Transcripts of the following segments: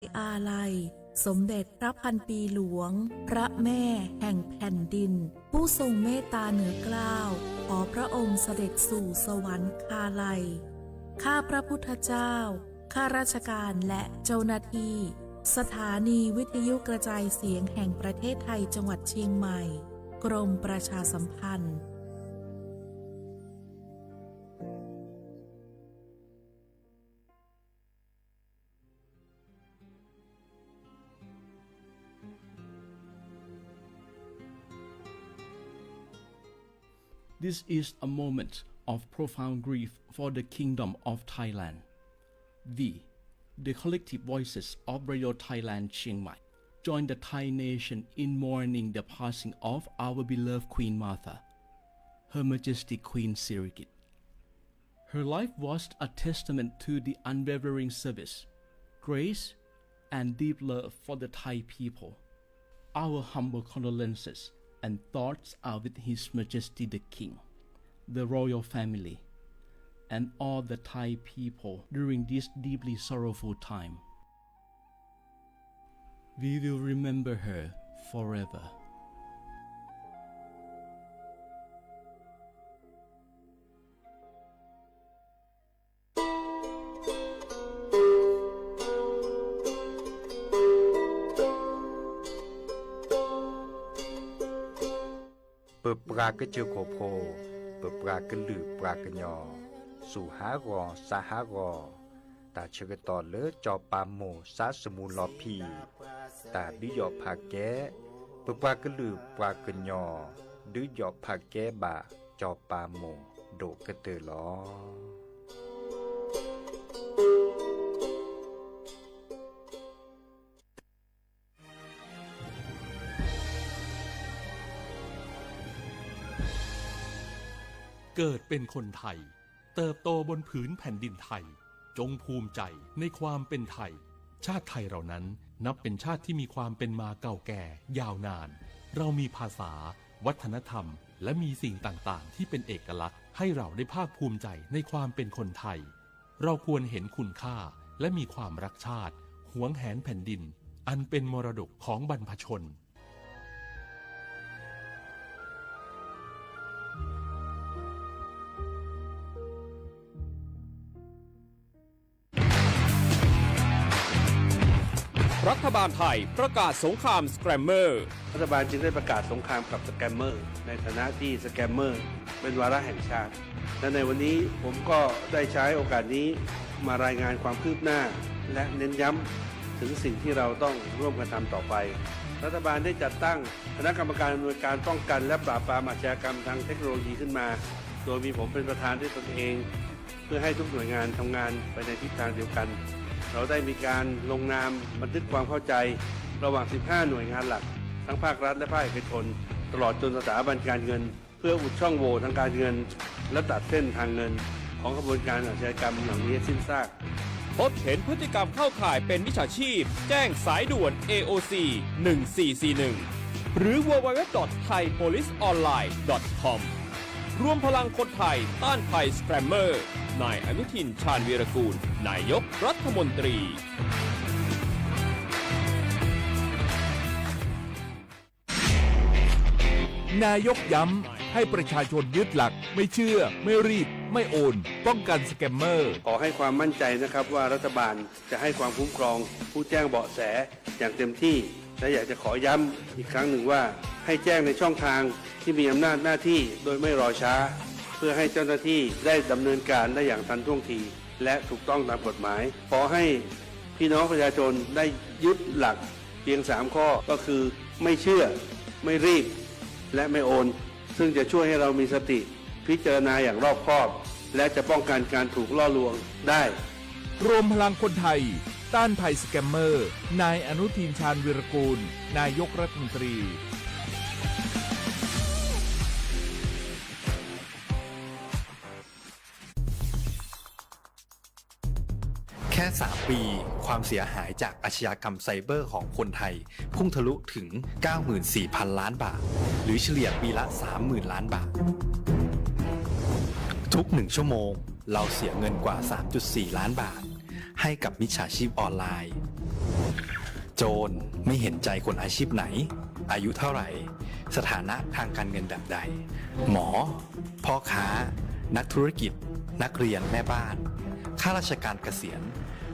อาลัย สมเด็จพระพันปีหลวง พระแม่แห่งแผ่นดิน ผู้ทรงเมตตาเหนือเกล้า ขอพระองค์เสด็จสู่สวรรคาลัย ข้าพระพุทธเจ้า ข้าราชการและเจ้าหน้าที่ สถานีวิทยุกระจายเสียงแห่งประเทศไทยจังหวัดเชียงใหม่ กรมประชาสัมพันธ์ This is a moment of profound grief for the Kingdom of Thailand. We, the collective voices of Radio Thailand Chiang Mai, join the Thai nation in mourning the passing of our beloved Queen Mother, Her Majesty Queen Sirikit. Her life was a testament to the unwavering service, grace, and deep love for the Thai people. Our humble condolences and thoughts are with His Majesty the King, the royal family, and all the Thai people during this deeply sorrowful time. We will remember her forever. ပပှၤကစၢၢ်ခိၣ်ဖိ, ပပှၤကလုာ်ပှၤကညီ, စူၢ်ဟးဂီၤစးဟးဂီၤ, တၢ်ဆၢကတီၢ်လၢစီၤပၤမိၢ်စါစမူလီၤဖံး, တၢ်ဒုးယီၣ်ဖးကဲ, ပပှၤကလုာ်ပှၤကညီ, ဒုးယီၣ်ဖးကဲဘၣ်စီၤပၤမိၢ်ဒိၣ်ကတၢၢ်လီၤ. เกิดเป็นคนไทย เติบโตบนผืนแผ่นดินไทย จงภูมิใจในความเป็นไทย ชาติไทยเรานั้นนับเป็นชาติที่มีความเป็นมาเก่าแก่ยาวนาน เรามีภาษา วัฒนธรรม และมีสิ่งต่างๆ ที่เป็นเอกลักษณ์ให้เราได้ภาคภูมิใจในความเป็นคนไทย เราควรเห็นคุณค่าและมีความรักชาติ หวงแหนแผ่นดิน อันเป็นมรดกของบรรพชน รัฐบาลไทยประกาศสงครามสแกรมเมอร์ รัฐบาลจึงได้ประกาศสงครามกับสแกมเมอร์ ในฐานะที่สแกมเมอร์เป็นวาระแห่งชาติ และในวันนี้ผมก็ได้ใช้โอกาสนี้มารายงานความคืบหน้า และเน้นย้ำถึงสิ่งที่เราต้องร่วมกันทำต่อไป รัฐบาลได้จัดตั้งคณะกรรมการอำนวยการป้องกันและปราบปรามอาชญากรรมทางเทคโนโลยีขึ้นมา โดยมีผมเป็นประธานด้วยตนเอง เพื่อให้ทุกหน่วยงานทำงานไปในทิศทางเดียวกัน เราได้มีการลงนามบันทึกความเข้าใจระหว่าง สิบห้า หน่วยงานหลัก ทั้งภาครัฐและภาคเอกชน ตลอดจนสถาบันการเงิน เพื่ออุดช่องโหว่ทางการเงิน และตัดเส้นทางเงินของขบวนการอาชญากรรมเหล่านี้ให้สิ้นซาก พบเห็นพฤติกรรมเข้าข่ายเป็นมิจฉาชีพ แจ้งสายด่วน เอ โอ ซี หนึ่งสี่สี่หนึ่ง หรือ ดับเบิลยู ดับเบิลยู ดับเบิลยู ดอท ไทย โพลิส ออนไลน์ ดอท คอม รวมพลังคนไทยต้านภัยสแกรมเมอร์ นายอนุทิน ชาญวีรกูล นายกรัฐมนตรี นายกย้ำให้ประชาชนยึดหลักไม่เชื่อ ไม่รีบ ไม่โอน ป้องกันสแกมเมอร์ ขอให้ความมั่นใจนะครับว่ารัฐบาลจะให้ความคุ้มครองผู้แจ้งเบาะแสอย่างเต็มที่ และอยากจะขอย้ำอีกครั้งหนึ่งว่า ให้แจ้งในช่องทางที่มีอำนาจหน้าที่โดยไม่รอช้า เพื่อให้เจ้าหน้าที่ได้ดำเนินการได้อย่างทันท่วงที และถูกต้องตามกฎหมาย ขอให้พี่น้องประชาชนได้ยึดหลักเพียงสามข้อ ก็คือ ไม่เชื่อ ไม่รีบ และไม่โอน ซึ่งจะช่วยให้เรามีสติพิจารณาอย่างรอบคอบ และจะป้องกันการถูกล่อลวงได้ รวมพลังคนไทย ต้านภัยสแกมเมอร์ นายอนุทิน ชาญวีรกูล นายกรัฐมนตรี แค่ สาม ปี ความเสียหายจากอาชญากรรมไซเบอร์ของคนไทย พุ่งทะลุถึง เก้าหมื่นสี่พันล้านบาท หรือเฉลี่ยปีละ สามหมื่นล้านบาท ทุกหนึ่งชั่วโมง เราเสียเงินกว่า สามจุดสี่ล้านบาท ให้กับมิจฉาชีพออนไลน์ โจรไม่เห็นใจคนอาชีพไหน อายุเท่าไหร่ สถานะทางการเงินแบบใด หมอ พ่อค้า นักธุรกิจ นักเรียน แม่บ้าน ข้าราชการเกษียณ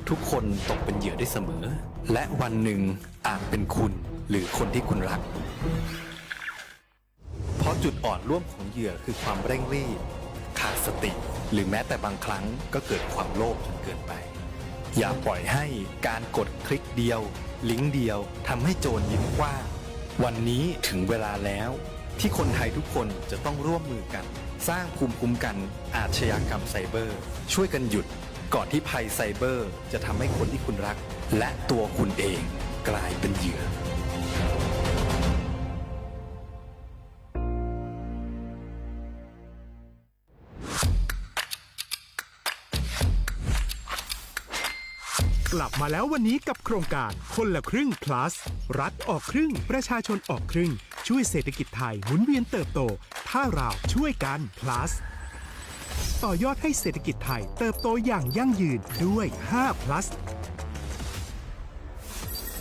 ทุกคนตกเป็นเหยื่อได้เสมอ และวันหนึ่งอาจเป็นคุณหรือคนที่คุณรัก เพราะจุดอ่อนร่วมของเหยื่อคือความเร่งรีบ ขาดสติ หรือแม้แต่บางครั้งก็เกิดความโลภจนเกินไป อย่าปล่อยให้การกดคลิกเดียว ลิงก์เดียวทำให้โจรยิ้มกว้าง วันนี้ถึงเวลาแล้ว ที่คนไทยทุกคนจะต้องร่วมมือกัน สร้างภูมิคุ้มกันอาชญากรรมไซเบอร์ ช่วยกันหยุด ก่อนที่ภัยไซเบอร์จะทำให้คนที่คุณรัก และตัวคุณเองกลายเป็นเหยื่อ กลับมาแล้ววันนี้กับโครงการคนละครึ่ง plus รัฐออกครึ่ง ประชาชนออกครึ่ง ช่วยเศรษฐกิจไทยหมุนเวียนเติบโต ถ้าเราช่วยกัน plus ต่อยอดให้เศรษฐกิจไทยเติบโตอย่างยั่งยืนด้วย ห้า plus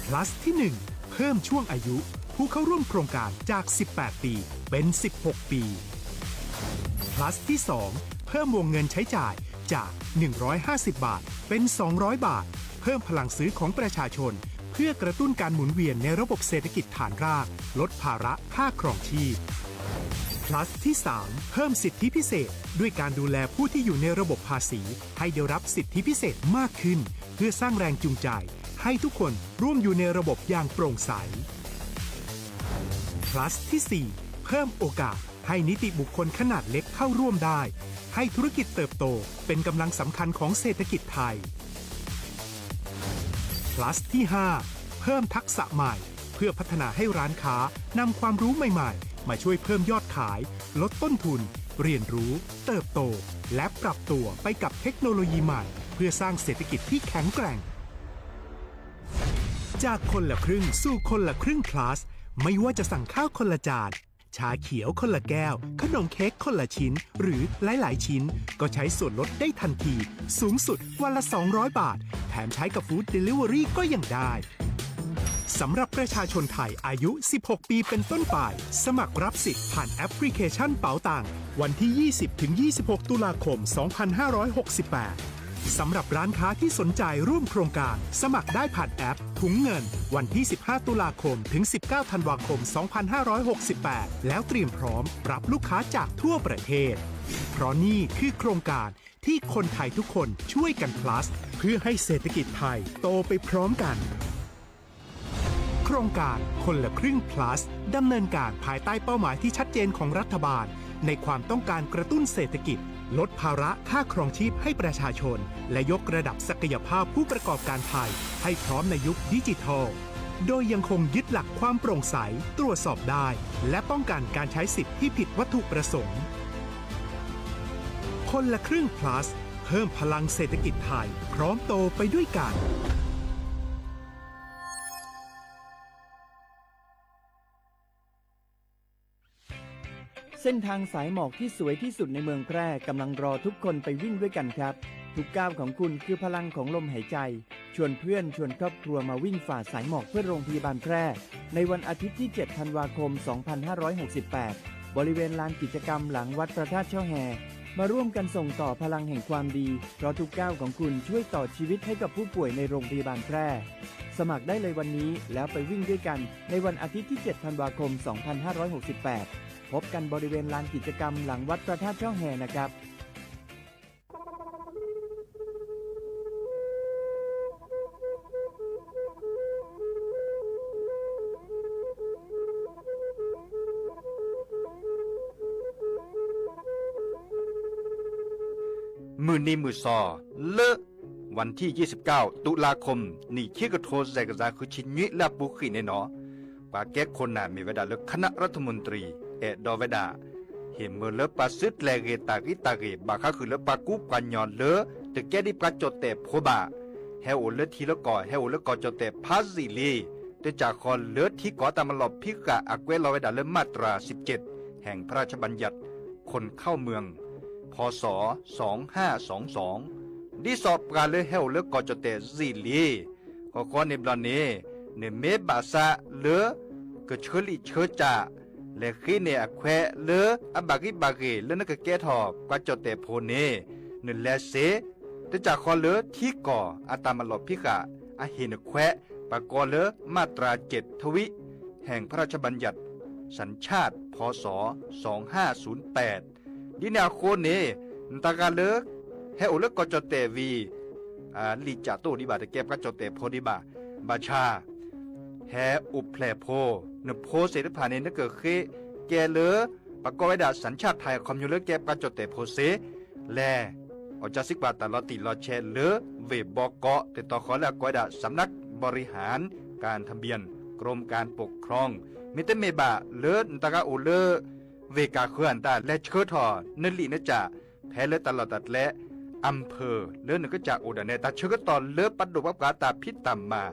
plus ที่ หนึ่ง เพิ่มช่วงอายุผู้เข้าร่วมโครงการจาก สิบแปด ปี เป็น สิบหก ปี plus ที่ สอง เพิ่มวงเงินใช้จ่ายจาก หนึ่งร้อยห้าสิบ บาท เป็น สองร้อย บาท เพิ่มพลังซื้อของประชาชน เพื่อกระตุ้นการหมุนเวียนในระบบเศรษฐกิจฐานราก ลดภาระค่าครองชีพ plus ที่ สาม เพิ่มสิทธิพิเศษ ด้วยการดูแลผู้ที่อยู่ในระบบภาษีให้ได้รับสิทธิพิเศษมากขึ้น เพื่อสร้างแรงจูงใจให้ทุกคนร่วมอยู่ในระบบอย่างโปร่งใส plus ที่ สี่ เพิ่มโอกาสให้นิติบุคคลขนาดเล็กเข้าร่วมได้ ให้ธุรกิจเติบโตเป็นกำลังสำคัญของเศรษฐกิจไทย plus ที่ ห้า เพิ่มทักษะใหม่ เพื่อพัฒนาให้ร้านค้านำความรู้ใหม่ๆ มาช่วยเพิ่มยอดขาย ลดต้นทุน เรียนรู้ เติบโต และปรับตัวไปกับเทคโนโลยีใหม่ เพื่อสร้างเศรษฐกิจที่แข็งแกร่ง จากคนละครึ่งสู่คนละครึ่ง plus ไม่ว่าจะสั่งข้าวคนละจาน ชาเขียวคนละแก้ว ขนมเค้กคนละชิ้น หรือหลายๆ ชิ้น ก็ใช้ส่วนลดได้ทันที สูงสุดวันละ สองร้อย บาท แถมใช้กับ Food Delivery ก็ยังได้ สำหรับประชาชนไทยอายุ สิบหก ปีเป็นต้นไป สมัครรับสิทธิ์ผ่านแอปพลิเคชันเป๋าตัง วันที่ ยี่สิบ ถึง ยี่สิบหก ตุลาคม สองพันห้าร้อยหกสิบแปด สำหรับร้านค้าที่สนใจร่วมโครงการ สมัครได้ผ่านแอปถุงเงิน วันที่ สิบห้า ตุลาคม ถึง สิบเก้า ธันวาคม สองพันห้าร้อยหกสิบแปด แล้วเตรียมพร้อมรับลูกค้าจากทั่วประเทศ เพราะนี่คือโครงการที่คนไทยทุกคนช่วยกัน plus เพื่อให้เศรษฐกิจไทยโตไปพร้อมกัน โครงการคนละครึ่ง plus ดำเนินการภายใต้เป้าหมายที่ชัดเจนของรัฐบาล ในความต้องการกระตุ้นเศรษฐกิจ ลดภาระค่าครองชีพให้ประชาชน และยกระดับศักยภาพผู้ประกอบการไทยให้พร้อมในยุคดิจิทัล โดยยังคงยึดหลักความโปร่งใส ตรวจสอบได้ และป้องกันการใช้สิทธิ์ที่ผิดวัตถุประสงค์ คนละครึ่ง plus เพิ่มพลังเศรษฐกิจไทย พร้อมโตไปด้วยกัน เส้นทางสายหมอกที่สวยที่สุดในเมืองแพร่กำลังรอทุกคนไปวิ่งด้วยกันครับ ทุกก้าวของคุณคือพลังของลมหายใจ ชวนเพื่อนชวนครอบครัวมาวิ่งฝ่าสายหมอกเพื่อโรงพยาบาลแพร่ ในวันอาทิตย์ที่ เจ็ด ธันวาคม สองพันห้าร้อยหกสิบแปด บริเวณลานกิจกรรมหลังวัดพระธาตุช่อแฮ มาร่วมกันส่งต่อพลังแห่งความดี เพราะทุกก้าวของคุณช่วยต่อชีวิตให้กับผู้ป่วยในโรงพยาบาลแพร่ สมัครได้เลยวันนี้แล้วไปวิ่งด้วยกัน ในวันอาทิตย์ที่ เจ็ด ธันวาคม สองพันห้าร้อยหกสิบแปด พบกันบริเวณลานกิจกรรมหลังวัดพระธาตุช่อแฮนะครับ မုၢ်နံၤမုၢ်စီၤ လၢ วันที่ ยี่สิบเก้า ตุลาคม หนึ่ง เจ็ด เจ็ด เจ็ด လၢအပူၤဃံးန့ၣ်နီၤ ပှၤကဲခိၣ်နၢ်မ့ၢ်ဝဲဒၣ်လၢ คณะรัฐมนตรี အဲၣ်ဒိးဝဲဒၣ် ဟ့ၣ်မၢလၢပှၤစုတြဲၤဂ့ၤတၢ်ဂံၢ်တၢ်ဂ့ၤ ဘၣ်ဃးဃုာ်လၢပှၤကူပှၤကညီလၢ တကဲဒ်ပှၤကၠီၣ်တဲၣ်ဖိဘၣ် ဟဲအိၣ်လၢထံလၢကီၢ် ဟဲအိၣ်လၢကီၢ်ကၠီၣ်တဲၣ်ဖးယံာ်လံ တကးဃီလၢထံကီၢ်တၢ်မၤလီၢ်ဖံးဃာ်အကွဲးလီၤဝဲဒၣ်လၢ มาตราสิบเจ็ด แห่งพระราชบัญญัติคนเข้าเมือง พ.ศ. สองห้าสองสอง ဒ်သိးပှၤလၢဟဲအိၣ်လၢကီၢ်ကၠီၣ်တဲၣ်ယံာ်လံ ဃီဃီန့ၣ်ဘျီန့ၣ် နမ့ၢ်ဘၣ်ဆၣ်လၢ ကဆှၢလံာ်ဆှၢစၢ် လဲၤဃ့န့ၢ်အခွဲးလၢအဘၣ်ဂံၢ်ဘၣ်ဂ့ၤ လၢနကကဲထီၣ်ပှၤကၠီၣ်တဲၣ်ဖိန့ၣ် နလဲၤစ့ တစၢ်ဃီလၢထံကီၢ်အတၢ်မၤလီၢ်ဖံးဃာ်အဟ့ၣ်နခွဲး ပကိးလၢ มาตราเจ็ดทวี แห่งพระราชบัญญัติสัญชาติ พ.ศ. สองห้าศูนย์แปด ဒ်န့ၣ်အဃိန့ၣ် နတၢ်ဂၤလၢ ဟဲအိၣ်လၢကီၢ်ကၠီၣ်တဲၣ်ဝံၤ လံာ်စၢ်တအိၣ်ဒံးဘၣ် တကဲပှၤကၠီၣ်တဲၣ်ဖိဒံးဘၣ်. ဘၣ်ဆၣ် ဟဲအိၣ်ဖျဲၣ်ဖိ နဖိသ့ၣ်တဖၣ်န့ၣ် နကဃ့ကဲလၢ ပကိးဝဲဒၣ် สัญชาติไทย အခီပညီလၢကဲပှၤကၠီၣ်တဲၣ်ဖိစ့ လဲၤ အီၣ်ကၢစံကွၢ်တၢ်လီၤတံၢ်လီၤဆဲးလၢ ဝ့ၢ်ဘီကီး တတီၤဃီလၢအကိးဝဲဒၣ် สำนักบริหารการทะเบียน กรมการปกครอง မ့တမ့ၢ်ဘၣ်လၢနတၢ်ဂၤအိၣ်လၢ ဝ့ၢ်ကၢ်ဃၢၤအတၢ် လဲၤဆှၢထီၣ်နလံာ်နစၢ် ဖဲလၢတၢ်လီၢ်တၢ်ကျဲ อำเภอ လၢနကစၢ်အိၣ်ဒၣ်နဲ တၢ်ဆၢကတီၢ်လၢပဒိၣ်ပှၤပှၤတၢ်ဖံးတၢ်မၤ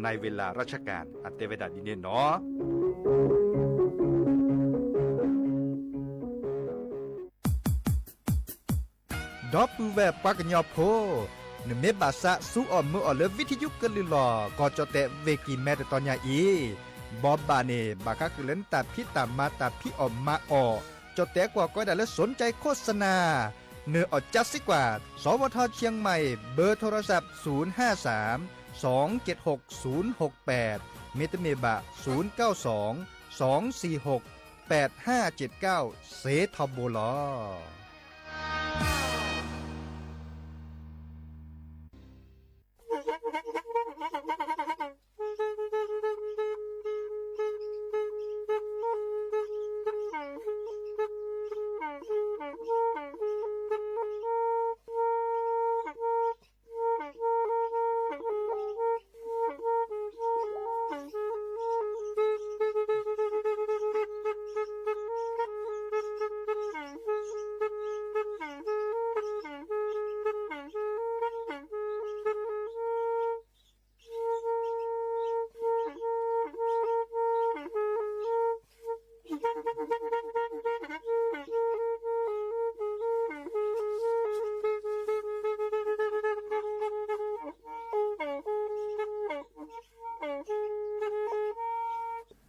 ในเวลาราชการ အတဲဝဲဒၣ်ဒ်န့ၣ်နီၤ. ဒီပုၢ်ဝဲၢ်ပှၤကညီဖိ, နမ့ၢ်ဘၣ်ဆၣ်ဆူအီၣ်မုာ်အီၣ်လၢ ဝံထယုကလုၢ်လီၢ် ကီၢ်ကၠီၣ်တဲၣ်ဝ့ၢ်ကံၢ်မဲ တတီၤညါအံၤ, ဘီဘၣ်န့ၣ် ဘၣ်ဃးဃုာ်လၢနတၢ်ဖံးတၢ်မၤတၢ်ဖံးအီၣ်မၤအီၣ်, ကၠီၣ်တဲၣ်ကွီၢ်ကိးဝဲဒၣ်လၢ สนใจโฆษณา, နအီၣ်ကၢစံကွၢ် สวท เชียงใหม่ เบอร์โทรศัพท์ ศูนย์ห้าสาม สองเจ็ดหก ศูนย์หกแปด မ့တမ့ၢ်ဘၣ် ศูนย์เก้าสอง สองสี่หก แปดห้าเจ็ดเก้า စ့ထီဘိလီၤ.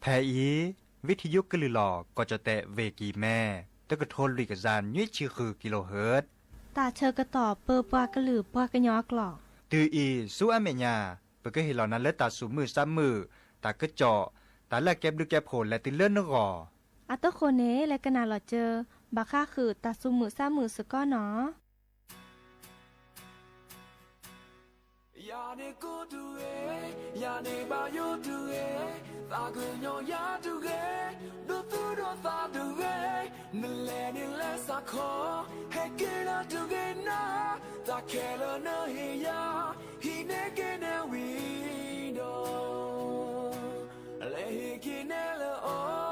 ဖဲအံၤ ဝံထယုကလုၢ်လီၢ် ကီၢ်ကၠီၣ်တဲၣ်ဝ့ၢ်ကံၢ်မဲ တကထိလွံၢ်ကယၤနွံဆံဃု kilohertz တၢ်ဆၢကတီၢ်ပၢပှၤကလုာ်ပှၤကညီအကျိာ်, တုၤအံၤဆူအမဲာ်ညါ ပကဟ့ၣ်လီၤနၤလၢတၢ်သူၣ်မုာ်သးမုာ်, တၢ်ကစီၣ်, တၢ်လၢအကဲဘျုးကဲဖှိၣ်လဲၤတုၤလၢနဂီၢ်. အတဃိန့ၣ် လဲၤကနၣ်လီၤစၢၤ ဘၣ်ဃးဃုာ်တၢ်သူၣ်မုာ်သးမုာ်စ့ၢ်ကီးနီၤ. ယၤန့ၣ်ကိတုၤဂ့ၤ, ယၤန့ၣ်ဘၣ်ယိၣ်တုၤဂ့ၤ, သးကညီၤယၤတုၤဂ့ၤ, ဒိသူၣ်ဒိသးတုၤဂ့ၤ, နလဲၤန့ၣ်လဲၤစးခီ, ဟဲက့ၤလၢတုၤဂ့ၤနၤ, တၢ်ခဲလၢာ်နဟ့ၣ်ယၤ, ဟံးန့ၢ်က့ၤနဲဝံၤဒီး လဲၤဟ့ၣ်က့ၤနဲလၢအီၤ.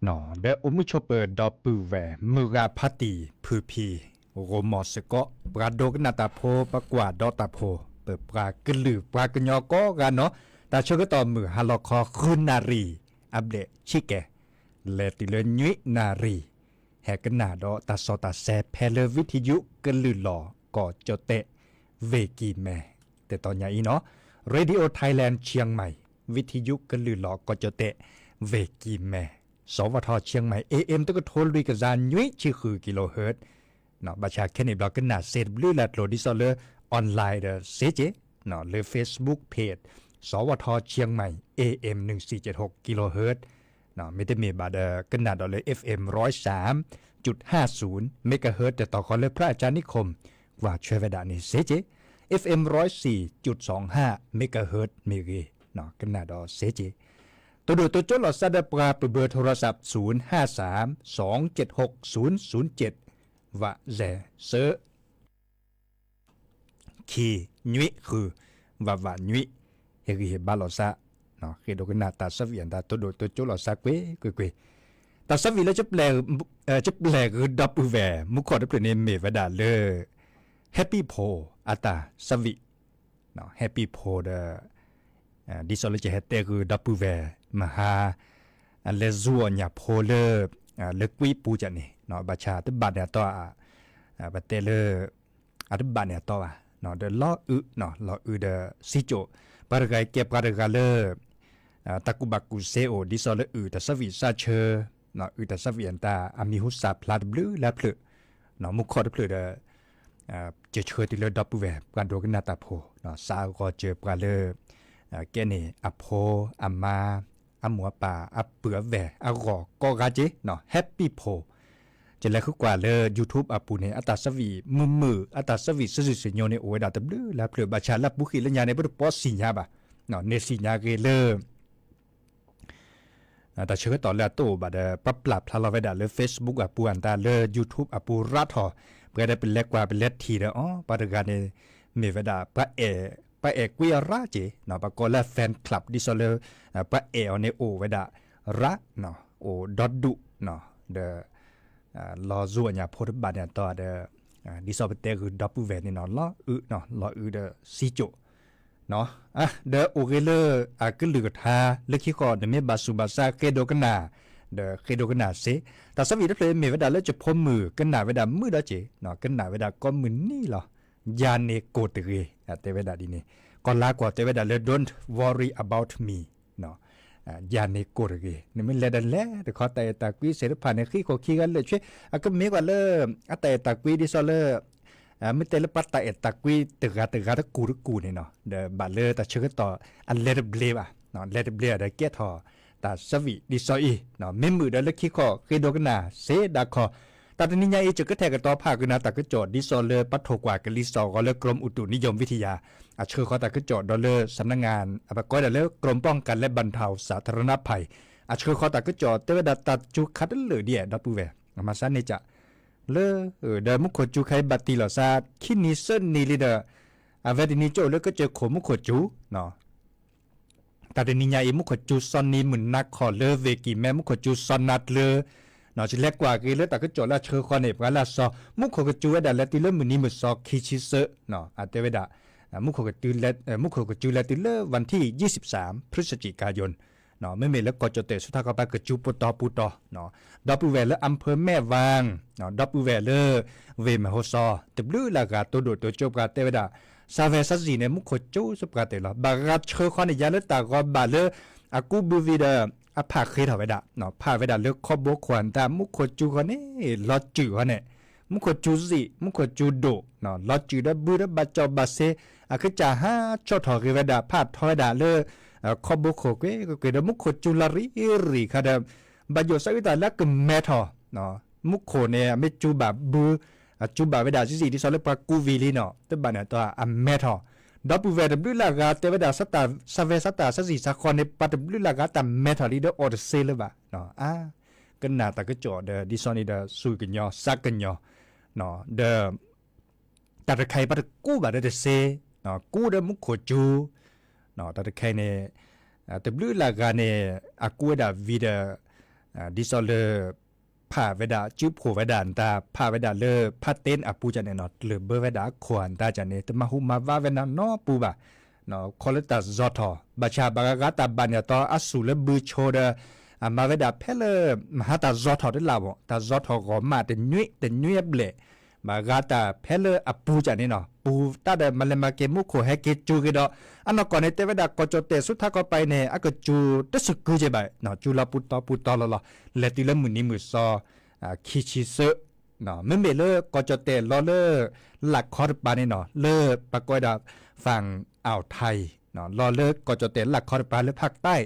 ဒီးအိၣ်မုာ်ဆိးပၢၤဒီပုၢ်ဝဲၢ် မုၢ်ဂၤဖါတံၢ် ဖုဖံ ဂိၤမီၤစ့ၢ်ကီး ပှၤဒိကနၣ်တၢ်ဖိ ပှၤကွၢ်ဒီးတၢ်ဖိ ပပှၤကလုာ်ပှၤကညီကိးဂၤနီၢ်, တၢ်ဆၢကတီၢ်မုၢ်ဟါလီၤခီ ဃုနၣ်ရံၣ် အဘျဲၣ်ဆံကဲ လဲၤတုၤလၢနွံနၣ်ရံၣ် ဟဲကနၣ်ဒီးတၢ်စီတၢ်ဆှံဖဲလၢ ဝံထယုကလုာ်လီၤ ကီၢ်ကၠီၣ်တဲၣ် ဝ့ၢ်ကံၢ်မဲ တတီၤညါအံၤနီၢ်, Radio Thailand Chiang Mai ဝံထယုကလုာ်လီၤ ကီၢ်ကၠီၣ်တဲၣ် ဝ့ၢ်ကံၢ်မဲ စဝထ Chiang Mai AM တကထိလွံၢ်ကယၤနွံဆံဃု kilohertz, ဘၣ်ဆၣ်ခဲန့ၣ်ဘျီကနၣ်စ့တဘျုးလၢ်ကျိၤ ဒ်သိးလၢ online ဒီးစ့က့ၤ လၢ Facebook page စဝထ Chiang Mai AM နွံဆံကဲးထိ kilohertz, မ့တမ့ၢ်ဘၣ်ဒီး ကနၣ်ဒီးလၢ FM ร้อยสามจุดห้าศูนย์ megahertz တတီၤဃီလၢ พระอาจารย์นิคม ကွၢ်ဆွဲဝဲဒၣ်န့ၣ်စ့က့ၤ FM ร้อยสี่จุดสองห้า megahertz မ့ၢ်ဂ့ၤ ကနၣ်ဒီးစ့က့ၤ တိၢ်ဒိၣ်တိကၠိလီၤစၢ်ဒီးပှၤ ပ เบอร์โทรศัพท์ ศูนย์ห้าสาม สองเจ็ดหก ศูนย์ศูนย์เจ็ด ဝးစဲး ဆၢ ခံ နွံ ဃု ဝးဝး နွံ, ဟ့ၣ်ဂံၢ်ဟ့ၣ်ဘါလီၤစၢ်, ဃ့ဒိကနၣ်တၢ်ဆၢဝံၣ်အတၢ်တိၢ်ဒိၣ်တိကၠိလီၤစၢ်ကွ့ၢ်ကွ့ၢ်ကွ့ၢ်, တၢ်ဆၢဝံၣ်လၢ ကပျဲၢ်ဂုၤဒီပုၢ်ဝဲၢ် မူခိၣ်တဖျၢၣ်န့ၣ်မ့ၢ်ဝဲဒၣ်လၢ Happy ဖိ အတၢ်ဆၢဝံၣ် Happy ဖိဒီး ဒ်သိးလၢကဟဲတဲဂုၤဒီပုၢ်ဝဲၢ် မဟါ အလဲၤစူၢ်အီၣ်ညၣ်ဖိလၢ လၢကွံပူၤကန့ၣ် ဘၣ်ဆၣ်တဘၣ်န့ၣ်အတီၢ် ပတဲလၢ အတဘၣ်န့ၣ်အတီၢ်ဘၣ်, ဒီးလီၤအုး လီၤအုးဒီးစံကၠိၣ်, ပှၤတဂၤကဲပှၤတဂၤလၢ တၢ်ကူၣ်ဘၣ်ကူၣ်စ့အိၣ် ဒ်သိးလၢအုၣ်တၢ်ဆၢဝံၣ်စၢ်ဆၢ, အုၣ်တၢ်ဆၢဝံၣ်အတၢ်အမံၤဟူစၢ်ဖျါတဘျုးလၢဖျၢၣ်, မူခိၣ်တဖျၢၣ်ဒီး စၢၤဆှၢတုၤလၢဒီပုၢ်ဝဲၢ် ပှၤဒိကနၣ်တၢ်ဖိ, စးဂီၤစၢၤပှၤလၢ ကဲန့ၣ် အဖိ အမါ အမိၢ်အပၢ် အပုၢ်အဝဲၢ်အဂီၢ်ကိးဂၤက့ၤ Happy ဖိ, ယလဲၤဃုကွၢ်လၢ YouTube အပူၤန့ၣ် အတၢ်ဆၢဝံၣ်မုာ်မုာ် အတၢ်ဆၢဝံၣ်စုာ်စုာ်စုာ်ညိန့ၣ် အိၣ်ဝဲဒၣ်တဘျုးလၢဖျၢၣ် ဘၣ်ဆၣ်လၢအပူၤဃံးလၢညါန့ၣ် ပတပိာ်စံၣ်ညါဘၣ်, န့ၣ်စံၣ်ညါဂ့ၤလၢ တၢ်ဆၢကတီၢ်လၢအတအိၣ်ဘၣ်ဒီး ပပျၢ်ဖျါလီၤဝဲဒၣ်လၢ Facebook အပူၤအတၢ်လၢ YouTube အပူၤရးထီၣ်, ပှၤဒီးပလဲၤကွၢ်ပလဲၤထံၣ်ဒီး အီ ပှၤတဂၤန့ၣ် မ့ၢ်ဝဲဒၣ် ပှၤအဲၣ်ကွံအီၤရးက့ၤ, ပကိးလၢ fan club ဒ်သိးလၢ ပှၤအဲၣ်အီၤန့ၣ်အိၣ်ဝဲဒၣ်ရး, အိၣ်ဒီဒူၣ်, ဒီး လီၤစူၢ်အီၣ်ညၣ်ဖိတဘၣ်န့ၣ်အတီၢ်ဒီး ဒ်သိးပတဲဂုၤဒီပုၢ်ဝဲၢ်န့ၣ်နီၤ လီၤအုး, လီၤအုးဒီးစံကၠိၣ် ဒီးအိၣ်ဂ့ၤလၢအကလုၢ်ကထါ လၢခံဃီ နမ့ၢ်ဘၣ်ဆူးဘၣ်ဆါဃ့ဒိကနၣ်, ဒီးဃ့ဒိကနၣ်စ့, တၢ်ဆၢဝံၣ်တဖျၢၣ်မ့ၢ်ဝဲဒၣ်လၢ ကဖိမုၣ်ကနၣ်ဝဲဒၣ်မုာ်ဒီးက့ၤ, ကနၣ်ဝဲဒၣ်ကိးမုၢ်နံၤလီၤ, ယၤန့ၣ်ကိၢ်တဂ့ၤ, တဲဝဲဒၣ်ဒ်န့ၣ်, ကီၢ်လါကွီၢ်တဲဝဲဒၣ်လၢ don't worry about me ယၤန့ၣ်ကိၢ်တဂ့ၤ, နမ့ၢ်လဲၤဒီးလဲၤတခီ တၢ်အဲၣ်တၢ်ကွံစ့ၢ်တဖၣ်န့ၣ် ဃံးခိၣ်ခံဂၤလၢာ်ဆ့, အကမ့ၢ်ကွၢ်လၢ အတၢ်အဲၣ်တၢ်ကွံဒ်သိးလၢ မ့ၢ်တဲလၢပှၤတၢ်အဲၣ်တၢ်ကွံတဂၤတဂၤတကူၣ်တကူၣ်န့ၣ်နီၤ, ဒီးဘၣ်လၢတၢ်ဆၢကတီၢ်အလဲၤတဘျ့ဘၣ်, လဲၤတဘျ့ဒီးကဲထီၣ်တၢ်ဆၢဝံၣ်ဒ်သိးအံၤ, မ့ၢ်မုာ်ဒီးလၢခံဃီ ဃ့ဒိကနၣ်စ့ဒၣ်ခီ, တၢ်တနံၤညါအံၤ ယကထဲးကတီၤဖးကနၣ်တၢ်ကစီၣ် ဒ်သိးလၢပထိၣ်ကွၢ်ကလံၤစိးဂီၤလၢ กรมอุตุนิยมวิทยา အဆှၢဃီတၢ်ကစီၣ်ဒီးလၢ สำนักงาน ပကိးဒၣ်လၢ กรมป้องกันและบรรเทาสาธารณภัย အဆှၢဃီတၢ်ကစီၣ်တဲဝဲဒၣ်တၢ်စူၤခးတလၢာ်ဒ်အဲၣ်ဒီပုၢ်ဝဲၢ်, မၤစၢ်န့ၣ်ကး လၢ ဒီးမူခိၣ်စူၤခါအံၤဘၣ်တံၢ်လီၤစၢ် ခံနံၤသၢနံၤလံဒီး အဝဲတနံၤကၠိၣ်လၢကစၢၢ်ခိၣ်မူခိၣ်စူၤ တၢ်တနံၤညါအံၤ မူခိၣ်စူၤစီၤနံၤမုၢ်နၤခီၣ်လၢဝ့ၢ်ကံၢ်မဲ မူခိၣ်စူၤစီၤနၤကျၢၤ, ယလဲၤကွၢ်က့ၤလၢတၢ်ကစီၣ်လၢအဆှၢဃီန့ၣ် ပှၤလၢအစီၤ မူခိၣ်ကစူၤဝဲဒၣ်လဲၤတုၤလၢမုၢ်နံၤမုၢ်သီခံဆံသၢ, အတဲဝဲဒၣ် မူခိၣ်ကစူၤလဲၤတုၤလၢ วันที่ยี่สิบสาม พฤศจิกายน မ့မ့ၢ်လၢကီၢ်ကၠီၣ်တဲၣ်ဆူထါခီပၤ ကစူၤပတီၢ်ပူၤတီၢ်, ဒီပုၢ်ဝဲၢ်လၢ อำเภอแม่วาง ဒီပုၢ်ဝဲၢ်လၢ ဝ့ၢ်မဲၢ်ဟိစီၤ တဘျုးလၢ်ဂၤတိၢ်ဒိၣ်တိစၢၤပှၤတဲဝဲဒၣ် ဆၣ်ဝဲဆၣ်စံၣ်န့ၣ် မူခိၣ်စူၤစ့ၢ်ပှၤတဲာ်လီၤ. ဘၣ်ဂၤဆှၢဃီန့ၣ် ယၤလၢတၢ်ဂီၤဘၣ်လၢ အကူဘုဝံၤဒီး အဖးဃ့ထီၣ်ဝဲဒၣ်, ဖးဝဲဒၣ်လၢခီဘိခိၣ်အတၢ် မူခိၣ်စူၤဃီန့ၣ် လီၤစုာ်ဃီန့ၣ်, မူခိၣ်စူၤစံၣ် မူခိၣ်စူၤဒိၣ်, လီၤစုာ်ဒီးဘုဒီးဘၣ်စီၣ်ဘၣ်စ့, အကစၢ်ဟးဆီၣ်ထီၣ်ဂ့ၤဝဲဒၣ် ဖးထီဝဲဒၣ်လၢ ခီဘိခိၣ်ကွ့ၢ်ကွ့ၢ်ဒီး မူခိၣ်စူၤလီၤရံၣ်ရံၣ်ခါဒီး ဘၣ်ယိၣ်စးဝံသးလၢအကမဲထီၣ်, မူခိၣ်န့ၣ် အမ့ၢ်စူၤဘၣ်ဘု, အစူၤဘၣ်ဝဲဒၣ်စံၣ်စံၣ်ဒ်သိးလၢပှၤကူဝံၤလံနီၤ, တဘၣ်န့ၣ်အတီၢ်အမဲထီၣ်, ဒီပုၢ်ဝဲၢ်တဘျုးလၢ်ဂၤတဲဝဲဒၣ် ဆၣ်ဝဲဆၣ်တၢ်ဆၣ်စံၣ်ဆၣ်ဃီန့ၣ် ပှၤတဘျုးလၢ်ဂၤတၢ်မဲထီၣ်လံဒီးအီၣ်တသ့လၢၤဘၣ်, အါ ကနၣ်တၢ်ကစီၣ်ဒီး ဒ်သိးန့ၣ်ဒီး စူၢ်ကညီၤ စးကညီၤ, ဒီး တၢ်တခါအံၤ ပှၤတကူဘၣ်ဒီးတသ့, ကူဒီးမူခိၣ်စူၤ, တၢ်တခါအံၤန့ၣ် တဘျုးလၢ်ဂၤန့ၣ် အကူဝဲဒၣ်ဝံၤဒီး ဒ်သိးလၢ ဖးဝဲဒၣ် စုဖှိၣ်ဝဲဒၣ်နတၢ် ဖးဝဲဒၣ်လၢ ဖးတ့ၢ်အပူၤကန့ၣ်နီၤ ကျၢၢ်ဘၢဝဲဒၣ်အခိၣ်အနတၢ်ကန့ၣ် တမၤဟူးမၤဝးဝဲဒၣ်နီတပူၤဘၣ်. ခီလၢတၢ်ဇီထီၣ် ဘၣ်ဆၣ်ဘၣ်ဂၤဂၤတၢ်ဘၣ်န့ၣ်အတီ အစူၢ်လၢဘုဆိဒီး အမၤဝဲဒၣ်ဖဲလၢ မဟါတၢ်ဇီထီၣ်တလၢ်မး တၢ်ဇီထီၣ်ဂီၢ်မးတနွံ တနွံအဘျဲၣ် ဘၣ်ဂၤတၢ်ဖဲလၢအပူၤကန့ၣ်နီၤ ပူၤတၢ်ဒီးမၤလဲၤမၤက့ၤမူခိၣ်ဟဲက့ၤစူၤက့ၤဒီး အနီၢ်ကီၢ်န့ၣ် တဲဝဲဒၣ်ကီၢ်ကၠီၣ်တဲၣ်ဆူထါကီၢ်ပၤအံၤန့ၣ် အကစူၤတစူၤကုက့ၤဘၣ် စူၤလီၤပူၤတီပူၤတီလီၤလီၤ လဲၤတုၤလၢမုၢ်နံၤမုၢ်သီ ခံဆံသၢ မ့မ့ၢ်လၢကီၢ်ကၠီၣ်တဲၣ်လီၤလၢ လၢ်ခီတပၤန့ၣ်နီၤ လၢပကိးဝဲဒၣ် ဖၣ်အီၣ်ထါအံၤ လီၤလၢကီၢ်ကၠီၣ်တဲၣ်လၢ်ခီတပၤလၢဖးကတၢ်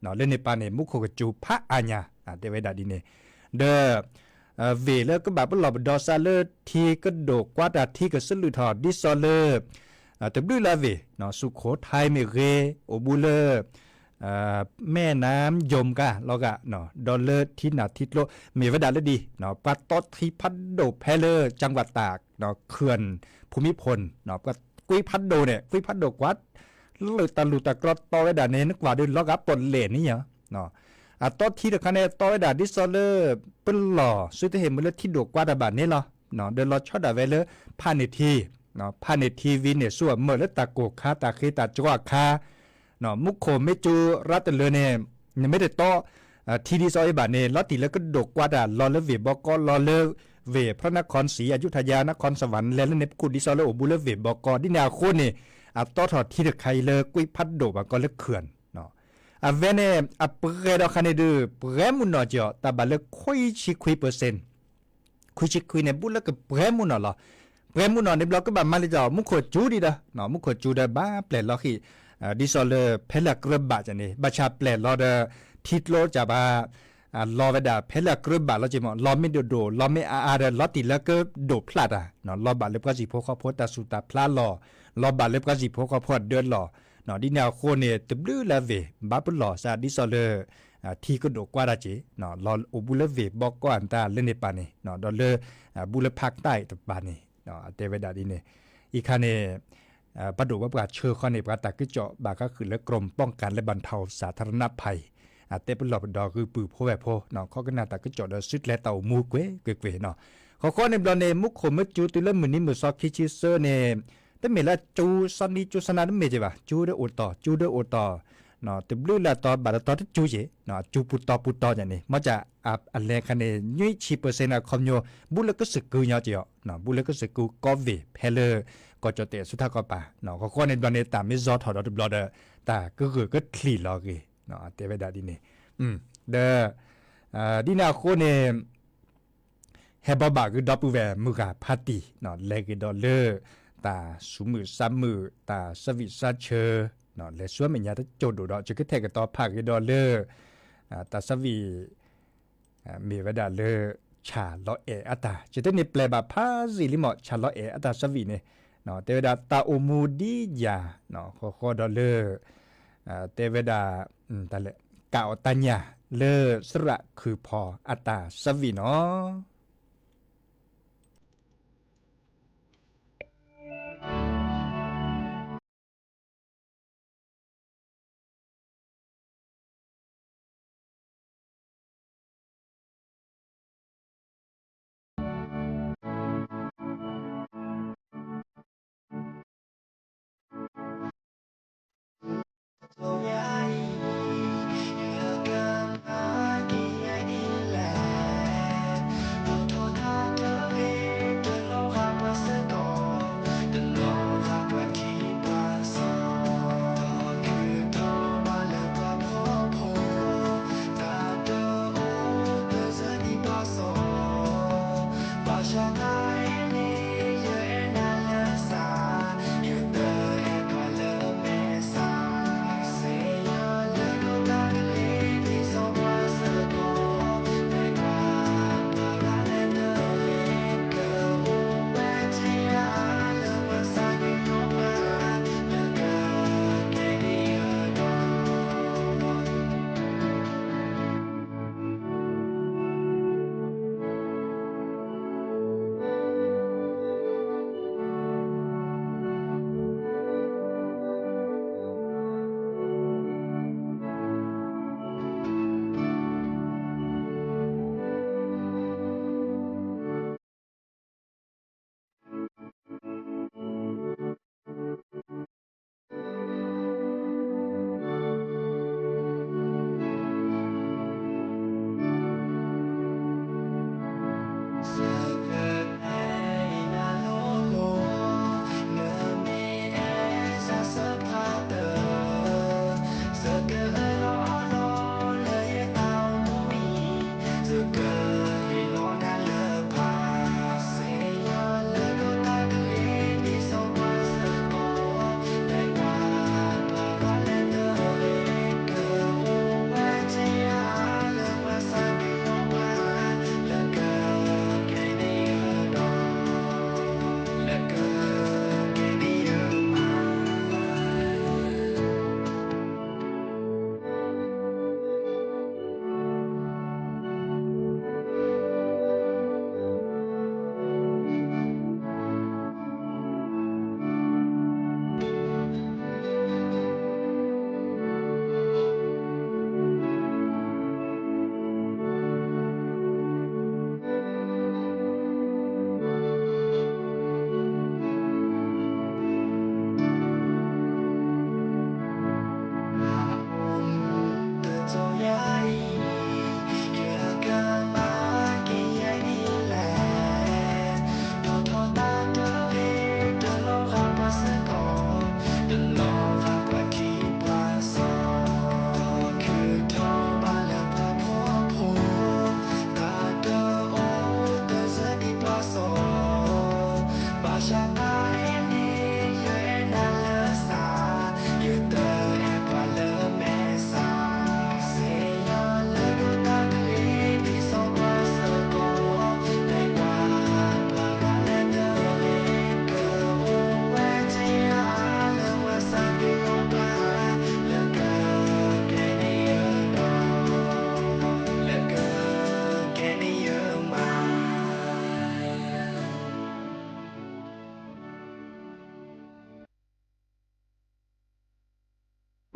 လၢန့ၣ်ပၤန့ၣ် မူခိၣ်ကစူၤဖးအါညါ တဲဝဲဒၣ်ဒ်န့ၣ် ဒီး ဝ့ၢ်လၢကဘၣ်ပလီၢ်ပဒီးစးလၢထံကဒိၣ်ကွၢ်တၢ်ထံကစလူးထီၣ် ဒ်သိးလၢ တဘျုးလၢအဝ့ၢ် စူၣ်ခိၣ်ထါမ့ၢ်ဂ့ၤ အိၣ်ဘူးလၢ မဲၢ်နါယိၤကါလီၤဂာ် ဒီးလၢထံနၢ်ထံကျိ မ့ၢ်ဝဲဒၣ်လၢဒ် ပှၤတီထံဖးဒိၣ်ဖဲလၢ ကၠၣ်ဝးတၢ် เขื่อนภูมิพล ပှၤကွံဖးဒိၣ်န့ၣ် ကွံဖးဒိၣ်ကွၢ် လၢတၢ်လူၢ်တၢ်ကျီတီဝဲဒၣ်န့ၣ် နကွၢ်ဒီးလီၤဂာ်ပီၣ်လဲၣ်န့ၣ် အတီထံတခါန့ၣ် တီဝဲဒၣ်ဒ်သိးလၢ ပလီၢ်စုတဟ့ၣ်မ့ၢ်လၢထံဒိၣ်ကွၢ်တၢ်ဘၣ်န့ၣ်လီၤ. ဒီးလီၤဆီဒၣ်ဝဲလၢ ဖးန့ၢ်ထံ ဖးန့ၢ်ထံဝံၤန့ၣ် ဆူအမၢၢ်လၢတၢ်ကိၢ်ခါတၢ်ဃ့တၢ်ကီအခါ မူခိၣ်မ့ၢ်စူၤရၤတလၢန့ၣ် နမ့ၢ်တတီ ထံဒ်သိးအံၤဘၣ်န့ၣ် လီၤတံၢ်လၢကဒိၣ်ကွၢ်တၢ်လီၤလၢဝ့ၢ်ဘီကီ လီၤလၢဝ့ၢ် พระนครศรีอยุธยา นครสวรรค์ လဲၤလၢန့ၣ်ပခိၣ်ဒ်သိးလၢအိၣ်ဘူးလၢဝ့ၢ်ဘီကီ ဒ်န့ၣ်အဃိန့ၣ် အတီထီၣ်ထံတခါအံၤလၢကွံဖးဒိၣ်ဘၣ်ကီလၢ เขื่อน အဝဲန့ၣ် အပှဲၤဒီးခါန့ၣ်ဒုး ပှဲၤမုၢ်နီၢ်ကီး တၢ်ဘၣ်လၢခွံဆံခွံ ခွံဆံခွံန့ၣ် ဘူးလၢကပှဲၤမုၢ်နီၢ်လီၤ. ပှဲၤမုၢ်နီၢ်န့ၣ်ဘျီကဘၣ်မၤလံာ်ဒီး မူခိၣ်စူၤဒံးဒီး မူခိၣ်စူၤဒီးဘၣ်ပျဲၢ်လီၤဃံၤ ဒ်သိးလၢဖဲလၢအကြၢးဘၣ်န့ၣ် ဘၣ်ဆၣ်ပျဲၢ်လီၤဒီး ထံကျိကဘၣ် လီၤဝဲဒၣ်ဖဲလၢအကြၢးဘၣ်လီၤက့ၤမး လီၤမ့ၢ်ဒိၣ်ဒိၣ် လီၤမ့ၢ်အါအါဒီး လီၤတံၢ်လၢကဒိၣ်ဖျးတၢ် လီၤဘၣ်လၢပှၤကံၢ်ဖိဃီဖိတၢ်ဆူးတၢ်ဖျါလီၢ် လီၤဘၣ်လၢပှၤကံၢ်ဖိဃီဖိအဒၢလီၢ် ဒ်န့ၣ်အဃိန့ၣ် တဘျုးလၢအဝ့ၢ် ဘၣ်ပလီၢ်စးဒ်သိးလၢ ထံကဒိၣ်ကွၢ်တၢ်က့ၤ လီၤအိၣ်ဘူးလၢဝ့ၢ်ဘီကီၢ်အတၢ်လၢန့ၣ်ပၤန့ၣ် ဒီးလၢ ဘူးလၢဖးကတၢ်အံၤတပၤန့ၣ် အတဲဝဲဒၣ်ဒ်န့ၣ် အံၤခါန့ၣ် ဘၣ်ဒိၣ်ဝဲပှၤဆှၢဃီန့ၣ် ပှၤတၢ်ကစီၣ်ဘၣ်ဃးဃုာ်လၢ กรมป้องกันและบรรเทาสาธารณภัย အတဲပလီၢ်ပဒီးဂုာ်ပုၢ်ဖိဝဲၢ်ဖိ ခီကနၣ်တၢ်ကစီၣ်ဒီးစုကျဲတၢ်အိၣ်မူကွ့ၢ်ကွ့ၢ်ကွ့ၢ်နီၤ ဃီဃီန့ၣ်ဘျီန့ၣ် မူခိၣ်မ့ၢ်စူၤတုၤလၢမုၢ်နံၤမုၢ်သီခံဆံသၢန့ၣ် တမ့ၢ်လၢစူၤစီနံၤစူၤစီနၤတမ့ၢ်က့ၤဘၣ် စူၤဒီးအိၣ်တီၢ် စူၤဒီးအိၣ်တီၢ် တဘျုးလၢအတီဘၣ်တတီတစူၤက့ၤ အစူၤပူၤတီပူၤတီကန့ၣ် မ့ၢ်က အလဲၤခါန့ၣ် နွံဆံ percent အခီပညီ ဘူးလၢကစၢၢ်ကုညါက့ၤအီၤ ဘူးလၢကစၢၢ်ကုကီၢ်ဝ့ၢ်ဖဲလၢ ကီၢ်ကၠီၣ်တဲၣ်ဆူထါကီၢ်ပၤ ဃီဃီန့ၣ်ဘျီန့ၣ် တၢ်မ့ၢ်ဇီထီၣ်ဒီးတဘျီဒီး တၢ်ကဂၢၢ်ကချံၣ်လီၤဂ့ၤ တဲဝဲဒၣ်ဒ်န့ၣ် ဒီး ဒ်န့ၣ်အဃိန့ၣ် ဟဲဘီဘၣ်ဂ့ၤဒီပုၢ်ဝဲၢ်မုၢ်ဂၤဖးတံၢ် လဲၤဂ့ၤဒီးလၢ တၢ်ဆူးမုၢ်ဆါမုၢ် တၢ်ဆၢဝံၣ်ဆါဆၢ လဲၤဆူအမဲာ်ညါတစိၢ်ဒိၣ်ဒီး ယကထဲးကတီၤဖးဂ့ၤဒီးလၢ တၢ်ဆၢဝံၣ် မ့ၢ်ဝဲဒၣ်လၢ ဆၣ်လီၤအဲၣ်အတၢ် ယတန့ၢ်ပျဲၢ်ဘၣ်ဖးယံာ်လံမး ဆၣ်လီၤအဲၣ်အတၢ်ဆၢဝံၣ်န့ၣ် တဲဝဲဒၣ်တၢ်အိၣ်မူဒ်ယၤ ဃီဃီဒီးလၢ တဲဝဲဒၣ် တၢ်လဲၣ် ကးအီၣ်တၢ်ညၣ်လၢသရၣ်ခုၣ်ဖီအတၢ်ဆၢဝံၣ်နီၤ.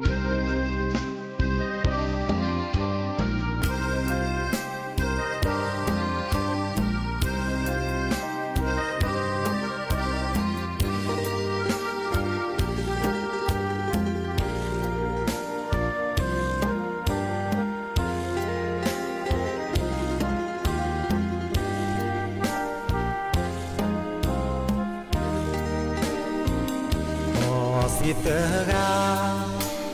အီစံးတဂၤ,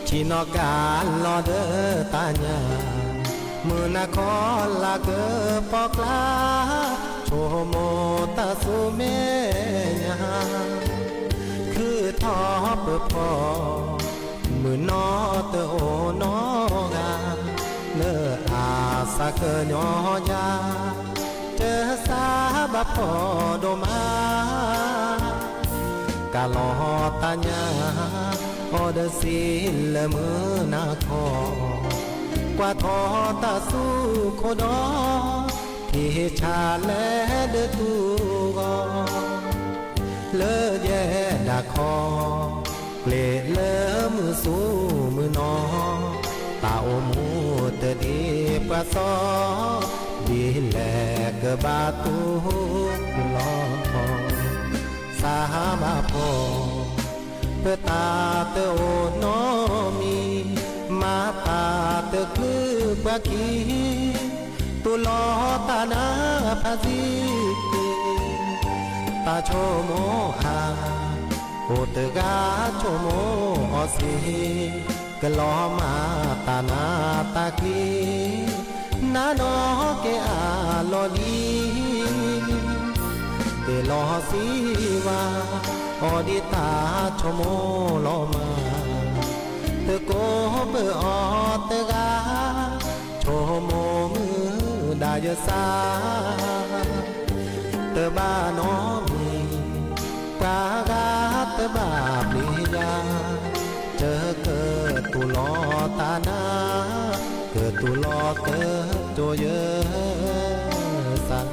ထံၣ်နီၣ်ကးလီၤဒီးတၢ်ညၣ်, မုၢ်နၤခီလၢကပီၤကျါ, ဆိကမိၣ်တၢ်ဆူမဲာ်ညါ, ခုၣ်ထီၣ်ပၢၤဖီ, မုၢ်နီၢ်တအိၣ်နီတဂၤ, လၢအသးကညီၤယၤ, တစးဘၣ်ဖှီၣ်ဒိၣ်မး ကးလီၤတၢ်ညၣ်, အီဒီးစံးလၢမုၢ်နၤခီ, ကွၢ်ထီၣ်တၢ်ဆူခိၣ်ဒီး, ထံၣ်ဆၣ်လဲၤဒီးတူၢ်ဂီၤ, လၢယဲဒၣ်ခီ, ကျဲလၢမုၢ်ဆူမုၢ်နီၢ်, တၢ်အိၣ်မူတဒ့ပှၤစီ, ဒ်လဲၣ်ကဘၣ်တူၢ်လီၤ စးဘၣ်ဖှီၣ်, ပတၢ်တအိၣ်နီတမံၤ, မၤတၢ်တချုးပှၤခံ, တူၢ်လိာ်တၢ်နါဖးဆံး, တၢ်ဆိကမိၣ်အါ, အိၣ်တဂၤဆိကမိၣ်အီစံး, ကလီၤမၢ်တၢ်နါတၢ်ကျံ, နါနီၢ်က့ၤအါလီၤလံ ဒ့ၣ်လီၤစံးဝါ, အီဒံးတၢ်ဆိကမိၣ်လီၤမး, တကိးပၢၤအီၤတဂၤ, ဆိကမိၣ်မုၢ်ဒါယစၢ်, တဘၣ်နီတမံၤ, ပှၤဂၤတဘၣ်ပျံၤယၤ, တကတူၢ်လိာ်တၢ်နါ, ကတူၢ်လိာ်တတိယစၢ်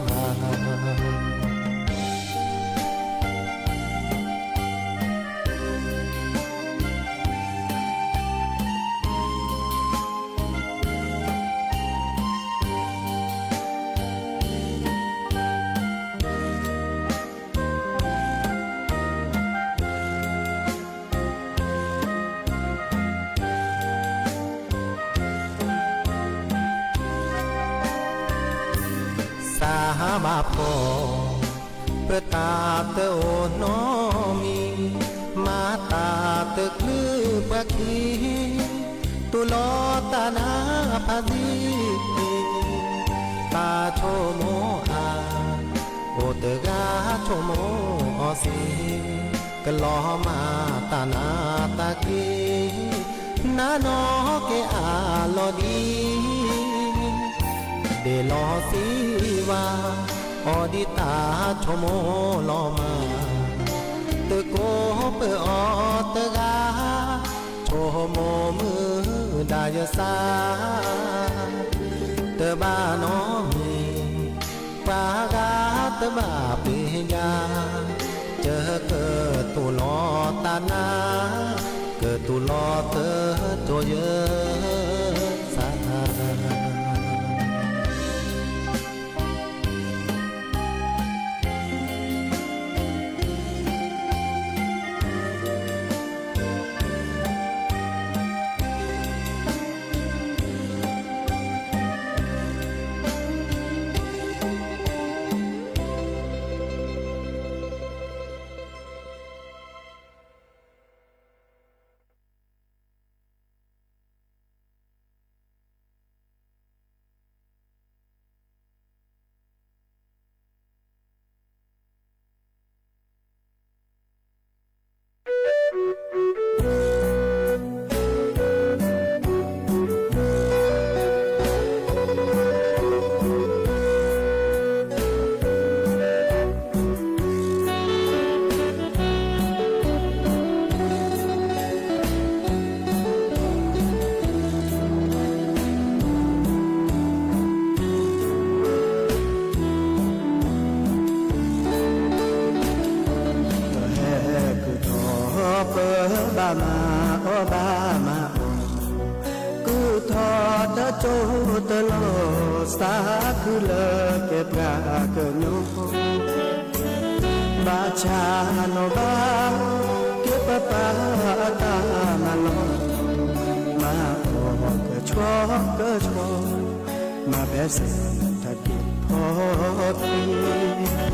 စးဘၣ်ဖှီၣ်, ပတၢ်တအိၣ်နီတမံၤ, မၤတၢ်တချုးပှၤခံ, တူၢ်လိာ်တၢ်နါဖးဆံး, တၢ်ဆိကမိၣ်အါ, အိၣ်တဂၤဆိကမိၣ်အီစံး, ကလီၤမၢ်တၢ်နါတၢ်ကျံ, နါနီၢ်က့ၤအါလီၤလံ ဒ့ၣ်လီၤစံးဝါ, အီဒံးတၢ်ဆိကမိၣ်လီၤမး, တကိးပၢၤအီၤတဂၤ, ဆိကမိၣ်မုၢ်ဒါယစၢ်, တဘၣ်နီတမံၤ, ပှၤဂၤတဘၣ်ပျံၤယၤ, တကတူၢ်လိာ်တၢ်နါ, ကတူၢ်လိာ်တတိယစၢ် ထီၣ်တကၠိတလီၤ စးခုလၢကဲပှၤကညီ ဘၣ်ဆၣ်နီၣ်ဘၣ် ကဲပပၢ်အတၢ်မၤလီၤ မၤအီၣ်ကဆှီကဆှီ မၤဘဲစဲးထီၣ်က့ၤဖီခံ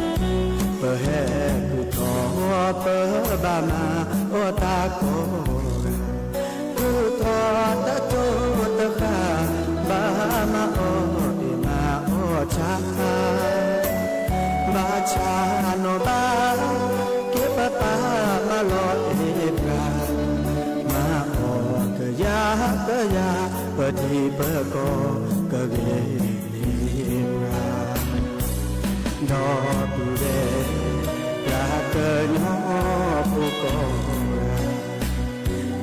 ပဟဲဃုာ်ထီၣ် ပဘၣ်မၤအီၣ်တၢ်ကိးဂၤ ဃုာ်ထီၣ်တကၠိတဃၣ် ဘၣ်မၤအီၣ်အ့ၣ်မၤအီၣ်ဆၣ် ဘၣ်ဆၣ်နီၣ်ဘၣ် ကဲပပၢ်မၤလီၤအ့ၣ်ပှၤ မၤအီၣ်ကယၤကယၤ ပထံပကီၢ်ကဂ့ၤန့ၢ်ပှၤ ဒီပုၢ်ဝဲၢ် ပှၤကညီဖိကိး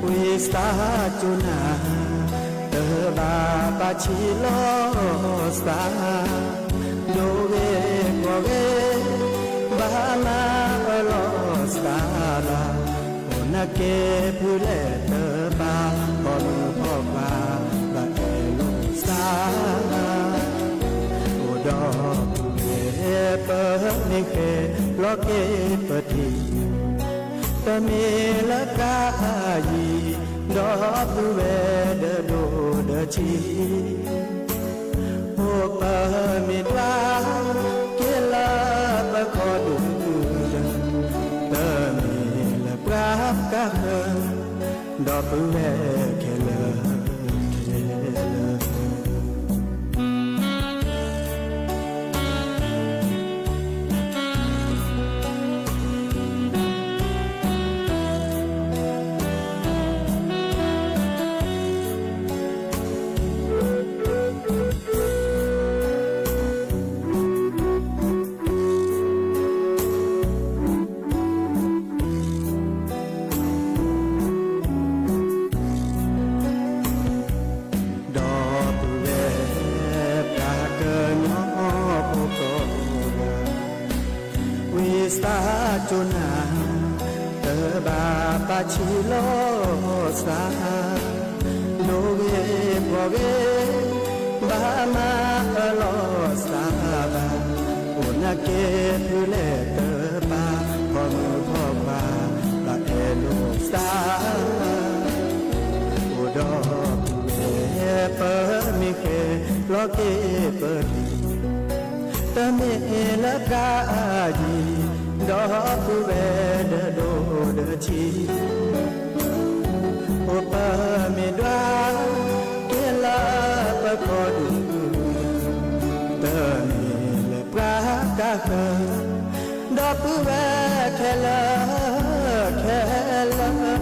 ဂၤ ဝံသးစူၤနၤ တဘၣ်ပာ်ဆံးလီၤသး ဒိဂ့ၤကီၢ်ဂ့ၤ ဘၣ်မၤအၢလီၤသးဘၣ် အိၣ်နၢ်က့ဖုလဲၣ်တပၢ် ဖီမုၢ်ဖီခွါ ဘၣ်အဲၣ်လိာ်သး အိၣ်ဒီပုၢ်ဝဲၢ် ပမ့ၢ်ဃဲၤလီၤက့ၤပထံ တမ့ၢ်လၢပှၤအယံၤ ဒီပုၢ်ဝဲၢ်ဒီးဒိၣ်ဒီးဆံး အိၣ်ပမ့ၢ်ဒွး က့ၤလၢပခီဒုၣ်ဒုၣ် တမ့ၢ်လၢပှၤကဃၢၤ ဒီပုၢ်ဝဲၢ်ခဲလၢာ်ခဲဆ့ ဒီပုၢ်ဝဲၢ် ပှၤကညီဖိကိးဂၤ ဝံသးစူၤနၤ တဘၣ်ပာ်ဆံးလီၤသး ဒိဂ့ၤကီၢ်ဂ့ၤ ဘၣ်မၤအၢလီၤသးဘၣ် အိၣ်နၢ်က့ဖုလဲၣ်တပၢ် ဖီမုၢ်ဖီခွါ ဘၣ်အဲၣ်လိာ်သး အိၣ်ဒီပုၢ်ဝဲၢ် ပမ့ၢ်ဃဲၤလီၤက့ၤပထံ တမ့ၢ်လၢပှၤအယံၤ ဒီပုၢ်ဝဲၢ်ဒီးဒိၣ်ဒီးဆံး အိၣ်ပမ့ၢ်ဒွး က့ၤလၢပခီဒုၣ်ဒုၣ် တမ့ၢ်လၢပှၤကဃၢၤ ဒီပုၢ်ဝဲၢ်ခဲလၢာ်ခဲလၢာ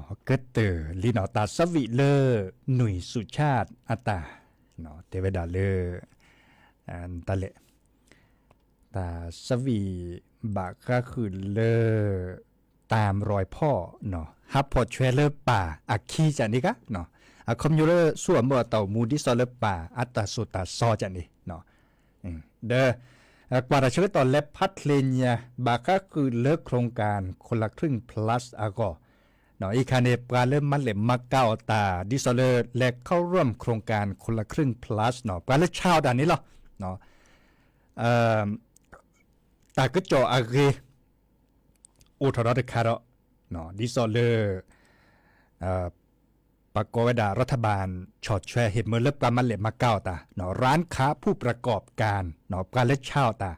် ကတၢၢ်လံနီၤ တၢ်ဆၢဝံၤလၢ နွံစုဆၣ်အတၢ် တဲဝဲဒၣ်လၢ တၢ်လဲၣ် တၢ်ဆၢဝံၤ ဘၣ်ဃးဃုာ်လၢ တၢ်မရၤဖီၣ် ဟးဖီၣ်ဆွဲလၢပၢ်အခံကန့ၣ်ဂ့ၤ အခီပညီလၢဆူအမၢအတၢ်အိၣ်မူ ဒ်သိးလၢပၢ်အတၢ်သိၣ်တၢ်သီကန့ၣ် ဒီး ကွၢ်တၢ်ဆၢကတီၢ်လဲၤဖးချ့ညါ ဘၣ်ဃးဃုာ်လၢ โครงการคนละครึ่ง plus အဂီၢ် အံၤခါန့ၣ် ပှၤလၢမၤလဲၣ်မၤကၤအီၣ်တၢ် ဒ်သိးလၢလဲၤခီရၢၢ် โครงการคนละครึ่ง plus နီၤ ပှၤလၢဆါအီၣ်တၢ်န့ၣ်လီၤ တၢ်ကစီၣ်အဂ့ၤ အိၣ်ထီၣ်ဒီးတခါဒီး ဒ်သိးလၢ ပကိးဝဲဒၣ် รัฐบาล ဆီၣ်ထွဲဟ့ၣ်မၢလၢပှၤမၤလဲၣ်မၤကၤအီၣ်တၢ် ร้านค้าผู้ประกอบการ ပှၤလၢဆါအီၣ်တၢ်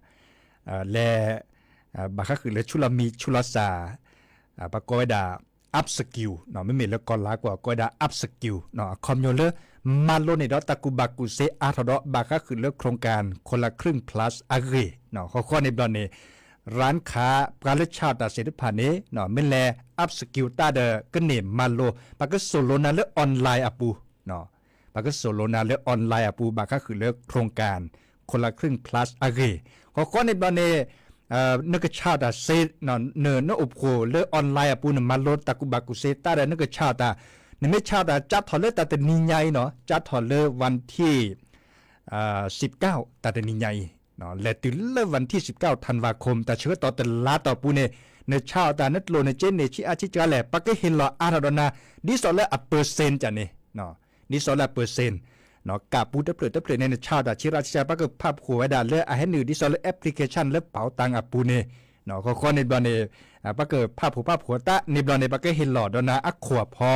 လဲၤ ဘၣ်ဃးဃုာ်လၢဆူလီၤမံၤဆူလီၤစၢ် ပကိးဝဲဒၣ် upskill မ့မ့ၢ်လၢကီၢ်လါကွၢ်ကိးဝဲဒၣ် upskill အခီပညီလၢ မၤလိန့ၢ်ဒီးတၢ်ကူၣ်ဘၣ်ကူၣ်သ့အါထီၣ်ဒီး ဘၣ်ဃးဃုာ်လၢ โครงการคนละครึ่ง plus အဂ့ၢ် ဃီဃီန့ၣ်ဘျီန့ၣ် ร้านค้า ပှၤလၢဆါအီၣ်တၢ်သ့ၣ်တဖၣ်န့ၣ် မ့ၢ်လဲၤ upskill တၢ်ဒီးကန့ၢ်မၤလိ ပကစိာ်လိနၤလၢ online အပူၤ ပကစိာ်လိနၤလၢ online အပူၤ ဘၣ်ဃးဃုာ်လၢ โครงการคนละครึ่ง plus အဂ့ၢ် ဃီဃီန့ၣ်ဘျီန့ၣ် နကဆါအီၣ်တၢ်စ့, နအိၣ်ဖှိၣ်လၢ online အပူၤ နမၤလိတၢ်ကူၣ်ဘၣ်ကူၣ်စ့တၢ်ဒီး နကဆါအီၣ်တၢ်, နမ့ၢ်ဆါအီၣ်တၢ် ကၠါထီၣ်လၢတၢ်တနံၤညါအံၤနီၤ, ကၠါထီၣ်လၢ วันที่ စံးပကၢ် တၢ်တနံၤညါအံၤ, လဲၤတုၤလၢ วันที่ စံးပကၢ် ธันวาคม တၢ်ဆၢကတီၢ်တလါတီၢ်ပူၤန့ၣ် နဆါအီၣ်တၢ် နကျိၣ်နစ့န့ၢ်ဆံးအါဆံးစှၤလဲၣ် ပှၤကဟ့ၣ်လီၤအါထီၣ်ဒီးနၤ, ဒ်သိးလၢအ percent န့ၣ်, ဒ်သိးလၢအ percent ကးပူတဖျၢၣ်တဖျၢၣ်န့ၣ် နဆါအီၣ်တၢ်ဆံးရၣ်ဆံးစှၤ ပှၤကဖးဖှိၣ်ဝဲဒၣ်လၢအဟဲနုာ် ဒ်သိးလၢ application လၢ ပာ်တၢ်အပူၤန့ၣ်, ဃီဃီန့ၣ်ဘျီန့ၣ် ပှၤကဖးဖှိၣ်ဖးဖှိၣ်တၢ်န့ၣ်ဘျီန့ၣ် ပှၤကဟ့ၣ်လီၤဒီးနၤအခိၣ်အဖီ,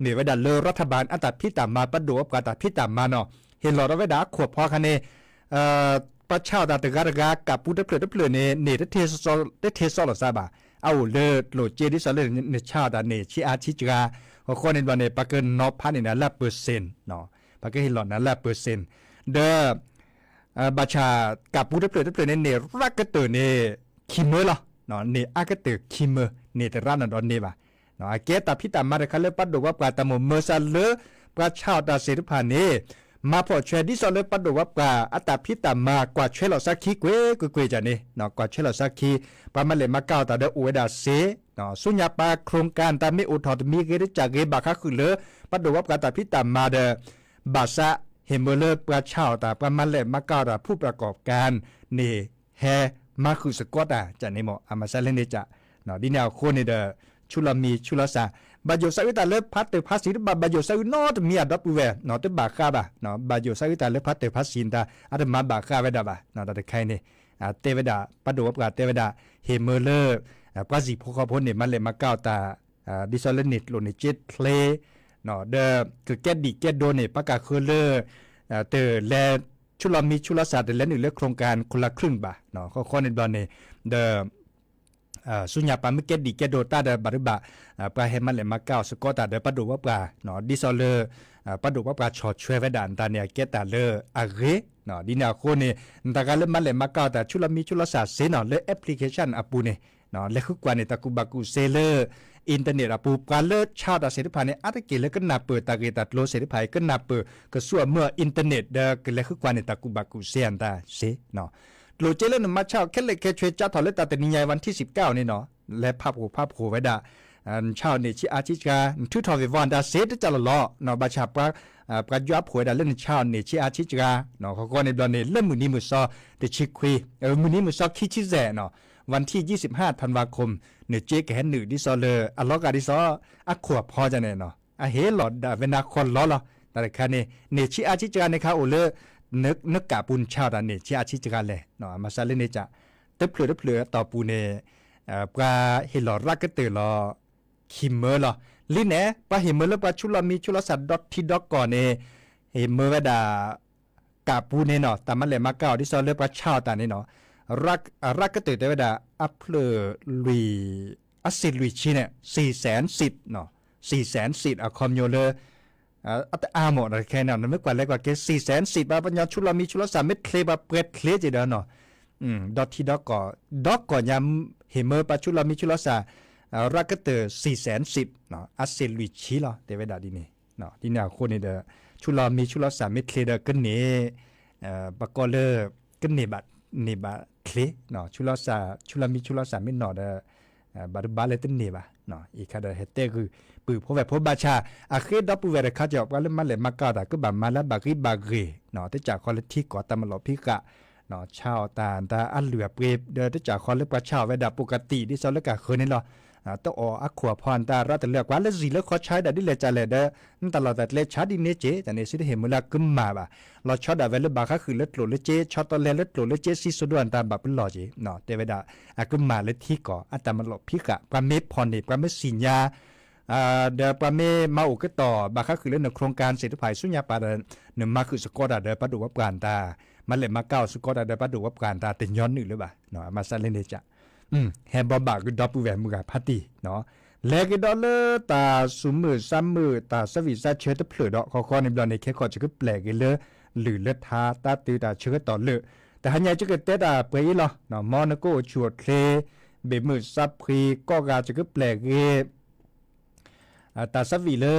မ့ၢ်ဝဲဒၣ်လၢ รัฐบาล အတၢ်ဖံးတၢ်မၤ ပှၤဒိၣ်ပှၤပှၢ်တၢ်ဖံးတၢ်မၤနီၤ, ဟ့ၣ်လီၤဒီးဝဲဒၣ်အခိၣ်အဖီခါန့ၣ် ပှၤဆါအီၣ်တၢ်တဂၤတဂၤ ကးပူတဖျၢၣ်တဖျၢၣ်န့ၣ် န့ၢ်တထ့စီလီၤစၢ်ဘၣ်, အအိၣ်လၢကျိၣ်စ့ ဒ်သိးလၢ နဆါအီၣ်တၢ်န့ၢ်ဆံးအါဆံးစှၤ, ဃီဃီန့ၣ်ဘျီန့ၣ် ပှၤကနီၤဖးန့ၢ်နၤလၢ percent, ပှၤကဟ့ၣ်လီၤနၤလၢ percent, ဒီး ဘၣ်ဆၣ် ကးပူတဖျၢၣ်တဖျၢၣ်န့ၣ် န့ၢ်ရၣ်ကတၢၢ်န့ၣ် ခံမၢလီၤ, န့ၢ်အါကတၢၢ်ခံမၢ, န့ၢ်တရၣ်နီၣ်ဒီးန့ၢ်ဘၣ်, အကဲတၢ်ဖံးတၢ်မၤတခါလၢပှၤဒိၣ်ပှၤပှၢ်တၢ်မိၣ်မၢစၢၤလၢ ပှၤဆါအီၣ်တၢ်သ့ၣ်တဖၣ်န့ၣ် မၤဖှီၣ်ဆွဲ ဒ်သိးလၢပှၤဒိၣ်ပှၤပှၢ်အတၢ်ဖံးတၢ်မၤ ကွၢ်ဆွဲလီၤစၢ်ခံကွ့ၢ်ကွ့ၢ်ကွ့ၢ်န့ၣ်, ကွၢ်ဆွဲလီၤစၢ်ခံ, ပှၤမၤလဲၣ်မၤကးအီၣ်တၢ်ဒီးအိၣ်ဝဲဒၣ်စ့, ဆူညါပှၤ โครงการ တၢ်မ့ၢ်အိၣ်ထီၣ်တမံၤဂ့ၤ တကးဂ့ၤ ဘၣ်ဃးဃုာ်လၢ ပှၤဒိၣ်ပှၤပှၢ်တၢ်ဖံးတၢ်မၤဒီး ဘၣ်ဆၣ် ဟ့ၣ်မၢလၢပှၤဆါအီၣ်တၢ် ပှၤမၤလဲၣ်မၤကးအီၣ်တၢ် ผู้ประกอบการ န့ၣ် ဟဲမၤဃုာ်စ့ၢ်ကီးတၢ်န့ၣ်မ့ၢ် အမၤစၢ်လၢန့ၣ်က, ဒ်န့ၣ်အဃိန့ၣ်ဒီး ဆူလီၤမံၤဆူလီၤစၢ်, ဘၣ်ယိၣ်စၢ်အုးတၢ်လၢဖးတၢၢ်ဖးဆံး တဘၣ်ဘၣ်ယိၣ်စၢ်အုးနီတမံၤအဒီပုၢ်ဝဲၢ်, တဘၣ်ဃးဘၣ်, ဘၣ်ယိၣ်စၢ်အုးတၢ်လၢဖးတၢၢ်ဖးဆံးတၢ် အတမၤဘၣ်ဃးဝဲဒၣ်ဘၣ်, တၢ်တခါအံၤန့ၣ် တဲဝဲဒၣ် ပှၤဒိၣ်ပှၤပှၢ်တဲဝဲဒၣ် ဟ့ၣ်မၢလၢ ပှၤစံၣ်ဖိဃီဖိန့ၣ် မၤလဲၣ်မၤကးအီၣ်တၢ် ဒ်သိးလၢန့ၢ်ကျိၣ်န့ၢ်စ့ချ့ ဒီးကကဲဒံၣ်ကဲဒိန့ၣ် ပှၤကဃၢလၢ တလဲၤ ဆူလီၤမံၤဆူလီၤစၢ် တလဲၤနုာ်လၢ โครงการคนละครึ่ง ဘၣ်, ဃီဃီန့ၣ်ဘျီန့ၣ် ဒီး ဆူညါပှၤမ့ၢ်ကဲဒံၣ်ကဲဒိတၢ်ဒီး ဘၣ်တဘၣ် ပှၤဟဲမၤလဲၣ်မၤကးအီၣ်စ့ၢ်ကီးတၢ်ဒီးပှၤဒိၣ်ပှၤပှၢ်, ဒ်သိးလၢ ပှၤဒိၣ်ပှၤပှၢ်ဆီၣ်ထွဲဝဲဒၣ်တၢ်န့ၣ် အကဲတၢ်လၢအဂ့ၤ, ဒ်န့ၣ်အဃိန့ၣ် နတဂၤလၢမၤလဲၣ်မၤကးအီၣ်တၢ် ဆူလီၤမံၤဆူလီၤစၢ်စ့နီၤ လၢ application အပူၤန့ၣ် လဲၤဃုကွၢ်န့ၢ်တၢ်ကူၣ်ဘၣ်ကူၣ်စ့လၢ internet အပူၤ ပှၤလၢဆါအီၣ်တၢ်သ့ၣ်တဖၣ်န့ၣ် အါတက့ၢ်လၢကနၢ်ပၢၢ်တၢ်ဂ့ၢ်တၢ်ကျိၤသ့ၣ်တဖၣ်အံၤ ကနၢ်ပၢၢ်ကဆူအမုၢ်အ internet ဒီးကလဲၤဃုကွၢ်န့ၢ်တၢ်ကူၣ်ဘၣ်ကူၣ်စ့အတၢ်စ့ ကျိၣ်စ့လၢနမၤဆါအီၣ်ခဲလၢာ်ခဲဆ့ ကၠါထီၣ်လၢတၢ်တနံၤညါ วันที่ စံးပကၢ်အီၤန့ၣ်နီၤ လဲၤဖးဖှိၣ်ဖးဖှိၣ်ဝဲဒၣ် နဆါအီၣ်န့ၢ်ဆံးအါဆံးစှၤ နထုးထီၣ် ဝ့ၤဝီၣ် နတၢ်စ့တကးလီၤလီၤ ဘၣ်ဆၣ် ပှၤကွၢ်ဖှိၣ်ဝဲဒၣ်လၢ နဆါအီၣ်န့ၢ်ဆံးအါဆံးစှၤ ဃီဃီန့ၣ်ဘျီန့ၣ် လၢမုၢ်နံၤမုၢ်စီ တဆံခွံ မုၢ်နံၤမုၢ်စီခံဆံယဲၢ်နီၤ วันที่ ยี่สิบห้า ธันวาคม နစ့ကဟဲနုာ်ဒ်သိးလၢ အလီၤဂာ်ဒ်သိး အခိၣ်အဖီန့ၣ်နီၤ အဟ့ၣ်လီၤဒၣ်ဝဲနၤဃီလီၤလီၤ တၢ်တခါန့ၣ် န့ၢ်ဆံးအါဆံးစှၤန့ၣ်ခါအိၣ်လၢ နကးပူၤနဆါအီၣ်တၢ်န့ၢ်ဆံးအါဆံးစှၤလဲၣ် အမၤစၢ်လၢန့ၣ်က တဖျၢၣ်တဖျၢၣ်အတီၢ်ပူၤန့ၣ် ပှၤဟ့ၣ်လီၤရၣ်ကတၢၢ်လီၤ ခံမၢလီၤ လံန့ၣ် ပှၤဟ့ၣ်မၢလၢပှၤဆူလီၤမံၤဆူလီၤစၢ်ဒီထံဒီကီၢ်န့ၣ် ဟ့ၣ်မၢဝဲဒၣ် ကးပူၤန့ၣ်နီၤ တၢ်မၤလဲၣ်မၤကးအီၣ်ဒ်သိးလၢပှၤဆါအီၣ်တၢ်န့ၣ်နီၤ ရၣ်ကတၢၢ်တဲဝဲဒၣ် အဖျၢၣ်လွံၢ် အစ့ၣ်လွံၢ်ဆံန့ၣ် စံၣ်စဲၣ်စံး စံၣ်စဲၣ်စံး အခီပညီလၢ အတအါမးတၢ်တခါန့ၣ် နမ့ၢ်ကွၢ်လဲၤကွၢ်က့ၤ စံၣ်စဲၣ်စံး ပှၤပှၤကညီဆူလီၤမံၤဆူလီၤစၢ်မ့ၢ်ချ့ ပှၤပှဲၤချ့က့ၤဒီးနီၤ ဒီထံဒီကီၢ် ဒီကီၢ်ညါ ဟ့ၣ်မၢပှၤဆူလီၤမံၤဆူလီၤစၢ် ရၣ်ကတၢၢ် စံၣ်စဲၣ်စံး အစ့ၣ်လွံၢ်ဆံလီၤ တဲဝဲဒၣ်ဒ်န့ၣ် ဒ်န့ၣ်အဃိန့ၣ်ဒီး ဆူလီၤမံၤဆူလီၤစၢ်မ့ၢ်ချ့ဒီးကန့ၢ် ပကိးလၢ ကန့ၢ်ဘၣ် န့ၢ်ဘၣ်ချ့ ဆူလီၤစၢ် ဆူလီၤမံၤဆူလီၤစၢ်မ့ၢ်နီၢ်ဒီး ဘၣ်တဘၣ်လၢတန့ၢ်ဘၣ် အံၤခါဒီး ဟဲတဲဂုာ်ပုၢ်ဖိဝဲၢ်ဖိဘၣ်ဆၣ် အဃ့ဒီပုၢ်ဝဲၢ်တခါကီး ပှၤလၢမၤလဲၢ်မၤကးအီၣ်တၢ် ကဘၣ်မၤလၢအဘၣ်ဂံၢ်ဘၣ်ဂ့ၤ တစၢ်ဃီလၢထံကီၢ်တၢ်မၤလီၤဖံးဃာ် ဆါအီၣ်တၢ်တၢ်အလုၢ်အပှ့ၤ ဒီးတစၢ်ဃီလၢပှၤဆါအီၣ်ဝဲဒၣ် ပကတံၢ် ဒ်သိးလၢကဃၢၤန့ၣ်လီၤ တအီၣ်အခိၣ်အဖီအတၢ်ရၣ်တလၢကွၢ်လၢစံၣ်လၢဃီဆါဝဲဒၣ်ဒ်လဲၣ်ကလဲၣ်ဒီး နတၢ်လီၢ်တၢ်ကျဲဆါဒ်န့ၣ်က့ၤ တၢ်န့ၣ်စ့တဟ့ၣ်မၢလၢအကမၣ်ဘၣ် လီၤဆီဒၣ်ဝဲလၢဘၣ်ဃးဃုာ်လၢကျိၣ်လၢစ့ ဆီတလဲလၢကျိၣ်လၢစ့ စံၣ်စိဒိၣ်အတၢ်ဘၣ်ပလီၢ်က့ၤ တဲဝဲဒၣ် အကမၣ်လၢထံကီၢ် အတၢ်မၤလီၤဖံးဃာ် ပှၤမ့ၢ်ဖီၣ်န့ၢ် ပှၤမ့ၢ်စံၣ်ညါ ဒီးပှၤမ့ၢ်မၤအိၣ်ကတီၢ် ဘၣ်ဃးဃုာ်လၢန โครงการ သ့ၣ်တဖၣ်အံၤ ဆူညါပာ်ဒီး နမၤဃုာ်စ့ၢ်ကီးတၢ်ဒီးပှၤဒိၣ်ပှၤပှၢ်အတၢ် မၤလဲၢ်မၤကးအီၣ်စ့ၢ်ကီးတၢ်ဒီးပှၤဒိၣ်ပှၤပှၢ်အတၢ် တညီနုၢ်လၢၤဘၣ် အမၤစၢ်လၢန့ၣ်က ဟဲဘီဘၣ်ကဒီပုၢ်ဝဲၢ်မုၢ်ဂၤဖးတံၢ် လဲၤက့ၤဒီးလၢတၢ်သူၣ်မုာ်သးမုာ် တၢ်ဆၢဝံၣ်ဆၢဆၢတဖျၢၣ်ဒီး ဃီဃီန့ၣ်ဘျီန့ၣ် ခဲခီၣ်ကကပျဲၢ်က့ၤလၢ လုၢ်လၢထါ တၢ်တုၤတၢ်ဆၢကတီၢ်လၢာ် တဟါညါကကတဲတၢ်ပှဲၤအံၤလီၤ မ်နကအိၣ်ဆူၣ်အိၣ်ချ့ ဘ့ၣ်မုၢ်သးဖှံကိးဂၤ ကကပျဲၢ်က့ၤ တၢ်ဆၢဝံၣ်လၢ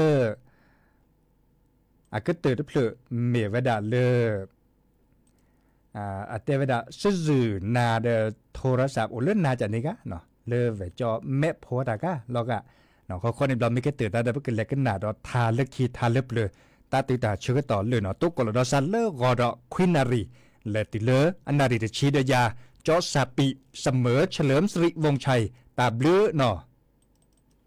အကတၢၢ်တဖျၢၣ် မ့ၢ်ဝဲဒၣ်လၢ အတဲဝဲဒၣ် စ့ၣ်စ့ၣ်နၤဒီး ထိရစး အိၣ်လၢနၤကန့ၣ်ဂ့ၤ လၢဝဲကၠီမဲးဖိတၢ်ဂၤလီၤဂာ်, ခီခီန့ၣ်ဘျီမ့ၢ်ကတၢၢ်တၢ်ဒီးပကလဲၤကနၣ်ဒီးထါလၢခံထါလၢပျၢၤ တၢ်တုၤတၢ်ဆၢကတီၢ်လၢနီၤ တိကိးလီၤဒီးစးလၢဂီၤဒီးခွံနၣ်ရံၣ် လဲၤတုၤလၢအနၣ်ရံၣ်တဆံဒီးယၤ ကၠီစၢ်ပံး စမၢၢ် ဆလၢၣ်စရံးဝိၣ်ဆၢအံၤ တၢ်ဘျုးနီၤ.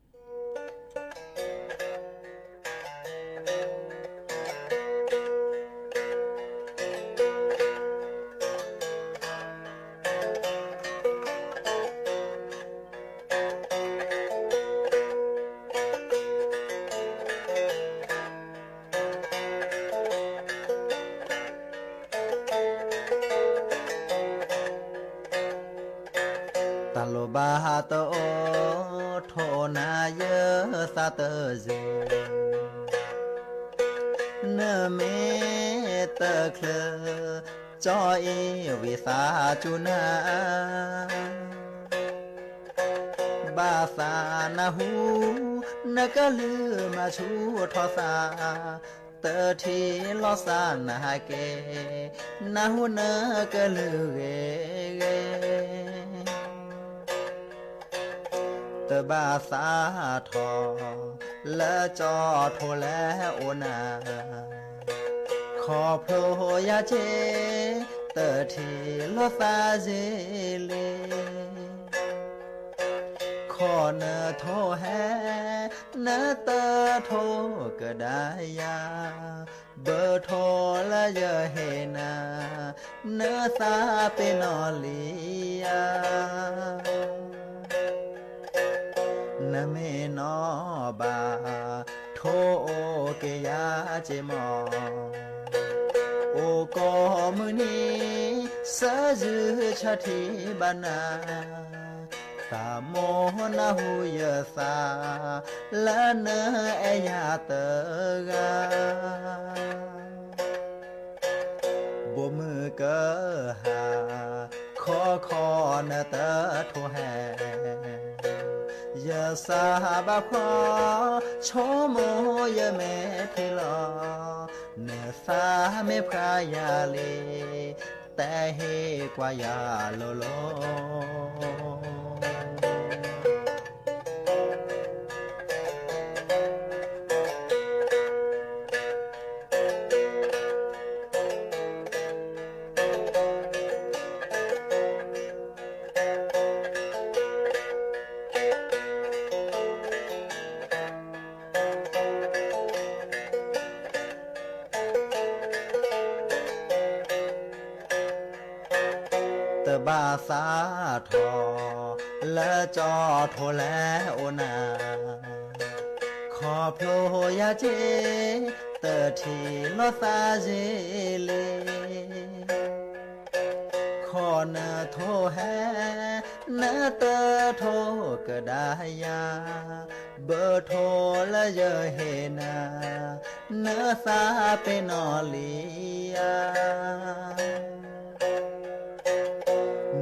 တၢ်လိၣ်ဘၣ်တအိၣ် ထိၣ်နၤယသးတယုၢ် နမ့ၢ်တချုး ကၠီအံၤဝံသးစူၤနၤ ဘၣ်သးနၢ်ဟူ နကလုၢ်မၤဆူၣ်ထီၣ်သး တထံၣ်လိာ်သးနၤက့ၤ နၢ်ဟူနကလုၢ်ဂ့ၤဂ့ၤ တဘၣ်သးထီၣ် လၢကၠီထိၣ်လဲၤအိၣ်နၤ ခီဖျိယၤက့ၤ တထံၣ်လိာ်သးယ့လံ ခီနထိၣ်ဟဲ နတထိၣ်ကဒါယၤ ဘၣ်ထိၣ်လၢယဟ့ၣ်နၤ နသးပ့ၤနီၣ်လံယၤ နမ့ၢ်နီၣ်ဘၣ် ထိၣ်အိၣ်က့ၤယၤက့ၤမီၢ် အိၣ်ကိးမုၢ်နံၤ စၢယုၢ်ဆၢထံၣ်ဘၣ်နၤ တၢ်မိၣ်နၢ်ဟူယသး လၢနအဲၣ်ယၤတဂၤ ဘိၣ်မုၢ်ကဟၣ် ခီခီနတထိၣ်ဟဲ ယသးဘၣ်ဖှီၣ် ဆိကမိၣ်ယမဲာ်ထံလီၤ နသးမ့ၢ်ဖှါယၤလံ တဟ့ၣ်ကွၢ်ယၤလိၤလိၤ တဘၣ်သးထီၣ် လၢကၠီထိၣ်လဲၤအိၣ်နၤ ခီဖျိယၤက့ၤ တထံၣ်လိာ်သးယ့လံ ခီနထိၣ်ဟဲ နတထိၣ်ကဒါယၤ ဘၣ်ထိၣ်လၢယဟ့ၣ်နၤ နသးပ့ၤနီၣ်လံယၤ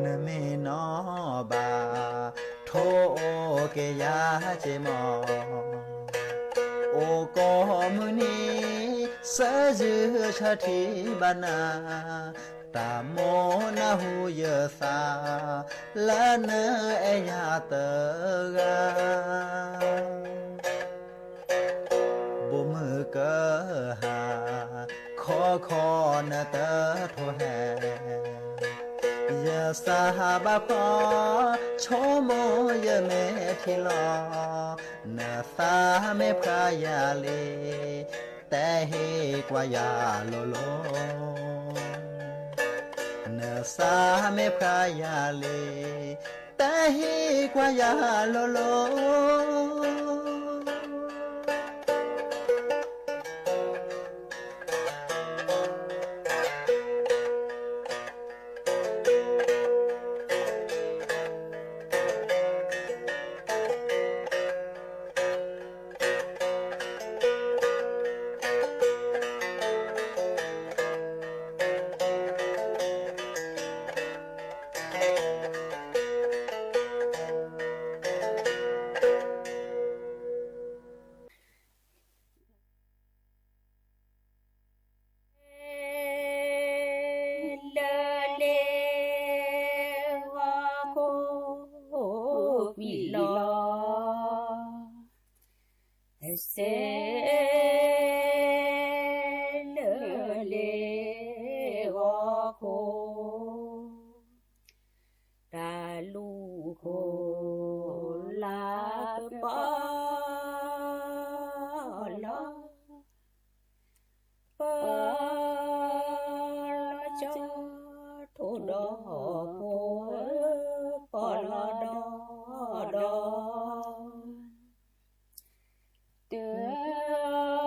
နမ့ၢ်နီၣ်ဘၣ် ထိၣ်အိၣ်က့ၤယၤက့ၤမီၢ် အိၣ်ကိးမုၢ်နံၤ စၢယုၢ်ဆၢထံၣ်ဘၣ်နၤ တၢ်မိၣ်နၢ်ဟူယသး လၢနအဲၣ်ယၤတဂၤ ဘိၣ်မုၢ်ကဟၣ် ခီခီနတထိၣ်ဟဲ ယသးဘၣ်ဖှီၣ် ဆိကမိၣ်ယမဲာ်ထံလီၤ နသးမ့ၢ်ဖှါယၤလံ တဟ့ၣ်ကွၢ်ယၤလိၤလိၤ နသးမ့ၢ်ဖှါယၤလံ တဟ့ၣ်ကွၢ်ယၤလိၤလိၤ စ့လၢလ့ဂီၤခိၣ်, တၢ်လူၢ်ခိၣ်လၢကပီၤလီၤ, ပီၤလီၤကၠီ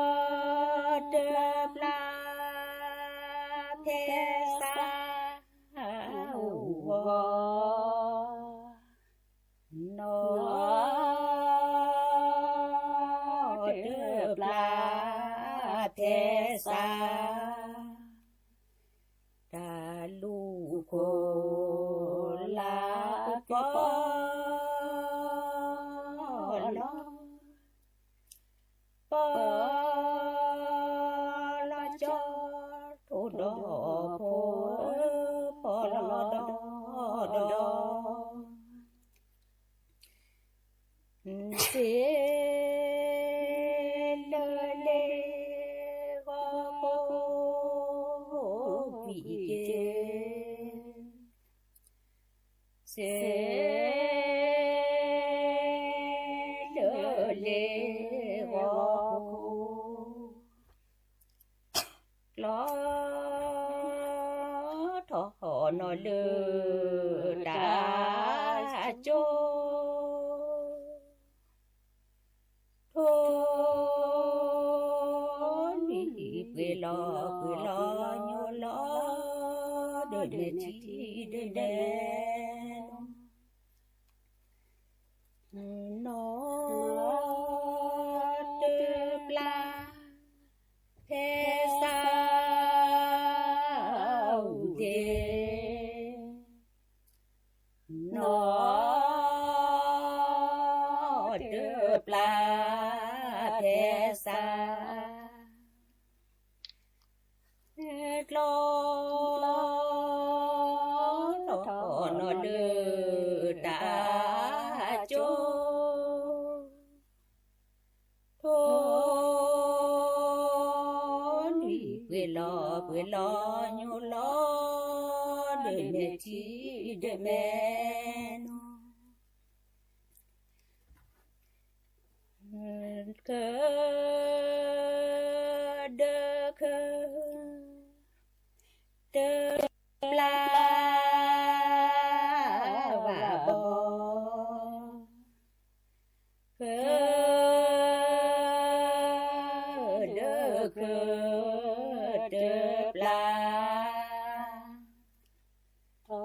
ထိၣ်ဒီးဖိဧၢ, ပီၤလီၤဒီဒီ တၢ်တပျၢ်ဖဲစးဂီၤ, နီၢ်တပျၢ်ဖဲစး တၢ်လူၢ်ခိၣ်လၢကပီၤလီၤ, ပီၤလီၤကၠီထိၣ်ဒီးဖိဧၢ, ပီၤလီၤဒီဒီ စ့လၢလ့ဂီၤခိၣ်ကွံာ်က့ၤ, စ့လၢလ့ဂီၤခိၣ် ကျီထီၣ်နီၢ်လၢတၢ်ကၠိ, ထိၣ်လွံၢ်ပှ့ၤလီၤပှ့ၤလီၤညိလီၤ, ဒၢးမဲာ်ထံဒၢးမဲာ်နိ, နီၢ်တပျၢ်ဖဲစးဂီၤ, နီၢ်တပျၢ်ဖဲစး ကျီထီၣ်နီၢ်လၢတၢ်ကၠိ, ထိၣ်လွံၢ်ပှ့ၤလီၤပှ့ၤလီၤညိလီၤ, ဒၢးမဲာ်ထံဒၢးမဲာ်နိ, ကဒၢးက တပျၢ်ဘၣ်ဘီ, ကဒၢးကတပျၢ်, ထီၣ်ကစၢၢ်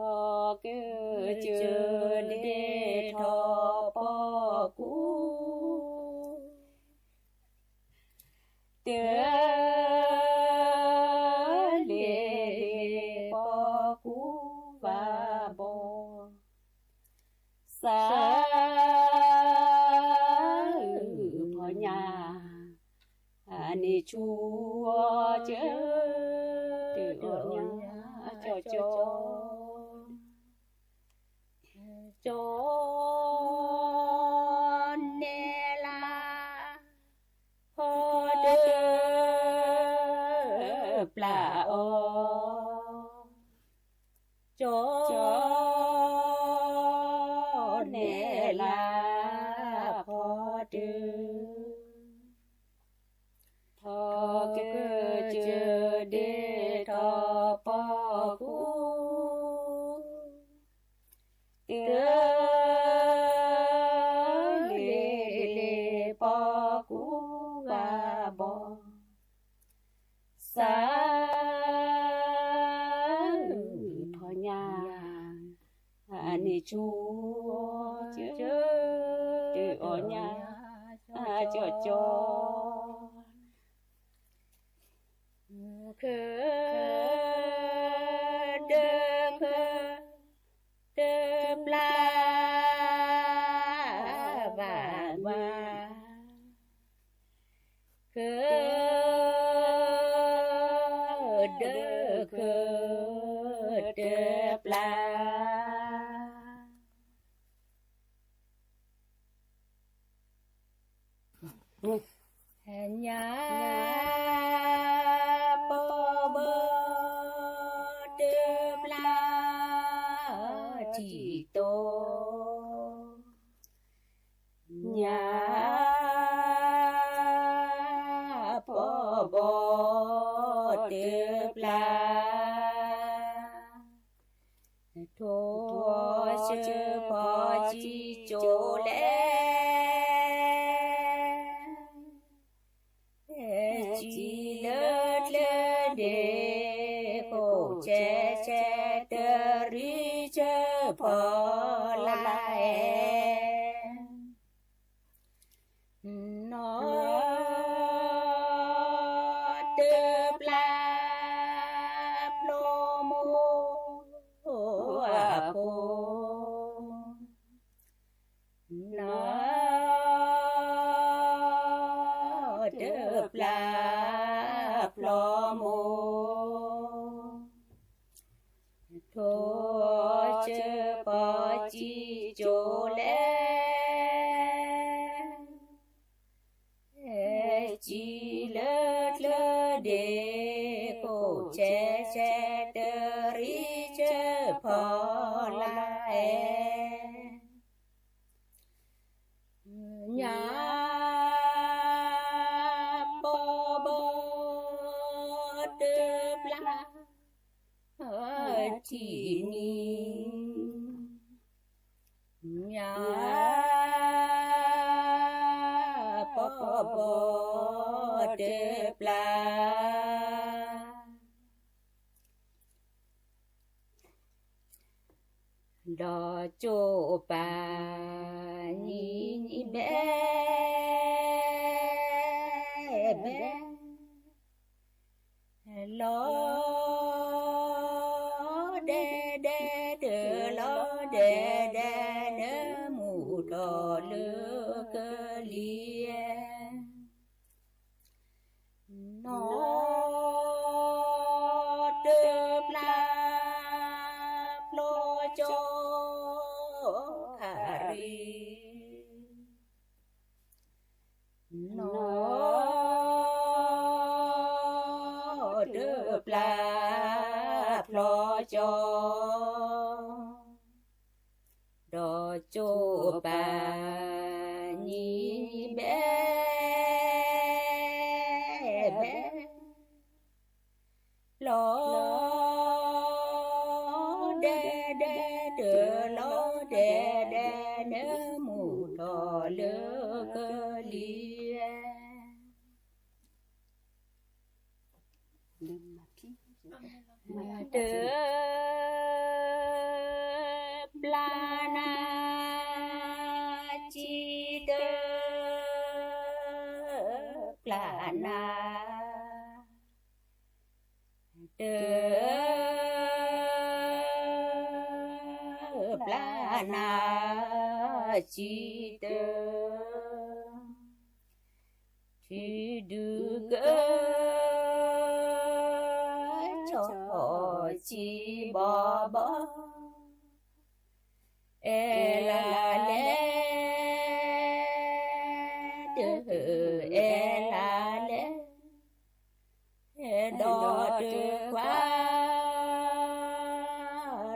ဒ့ထီၣ်ပီၢ်ကူ တၢ်လ့လ့ပီၢ်ကူဘၣ်ဘီ, စးဖီညါ အန့ၣ်ဆူအီၤကၢ, တၢ်အီၣ်ညါကၠီကၠီ ကၠီနဲလၢ ဖီတၢ်ပျၢ်အီၤ, ကၠီနဲလၢ ဖီတၢ် ထီၣ်ကစၢၢ်ဒ့ထီၣ်ပီၢ်ကူ တၢ်လ့လ့ပီၢ်ကူဂၤဘီ, စးဖီညါ အန့ၣ်ဆူအီၤကၢ, တၢ်အီၣ်ညါ ကၠီကၠီ ကဒၢးက တပျၢ်ဘၣ်ဘၣ်, ကဒၢးကတပျၢ် န့ၣ် ညၣ်ပီဘီတဘျါထံၣ်တိ, ညၣ်ပီဘီတဘျါ ထိၣ်စၢဖီစံကၠိလဲၣ်, စံလၢကျၢၤဒ့ခိၣ်ဆဲးဆဲး တရံးစၢဖီလာ်အဲၣ် နီၢ်တဘျါဖျိမိၢ်အဖိ, နီၢ်တဘျါဖျိမိၢ် ထိၣ်စၢဖီစံကၠိလဲၣ်, စံလၢကျၢၤဒ့ခိၣ်ဆဲးဆဲး တရံးစၢဖီလာ်အဲၣ်, ညၣ်ပီဘီတဘျါ ထံၣ်နံၤ, ညၣ်ပီဘီတဘျါ ဒီးကၠိပာ်နံၤနံၤဘဲ ဘဲ လီၤဒဲဒဲ တလီၤဒဲဒဲ နမူၢ်ထီၣ်လၢကလံၤ, နီၢ်တဘျါဖျိကၠိခရံာ် နီၢ်တဘျါဖျိကၠိ, ဒီးကၠိပာ်နံၤနံၤဘဲ ဘဲ လီၤဒဲဒဲ တလီၤဒဲဒဲ နမူၢ်ထီၣ်လၢကလံၤ, တဘျါနၤ စံတဘျါနၤ တဘျါနၤ စံတ ထုးဒုးက ဆီၣ်စံဘီဘီ အဲၣ်လါလဲၣ်, တအဲၣ်လါလဲၣ်, ဒီးတခွါ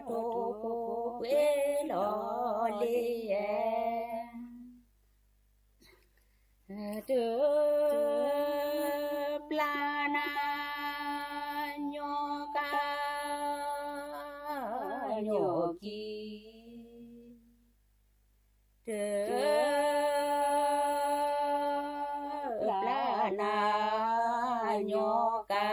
ထိၣ်ဖိကွ့လီၤလံ, တဘျါနၤ ညီကါ ညီကံ တဘျါနၤ ညီကါ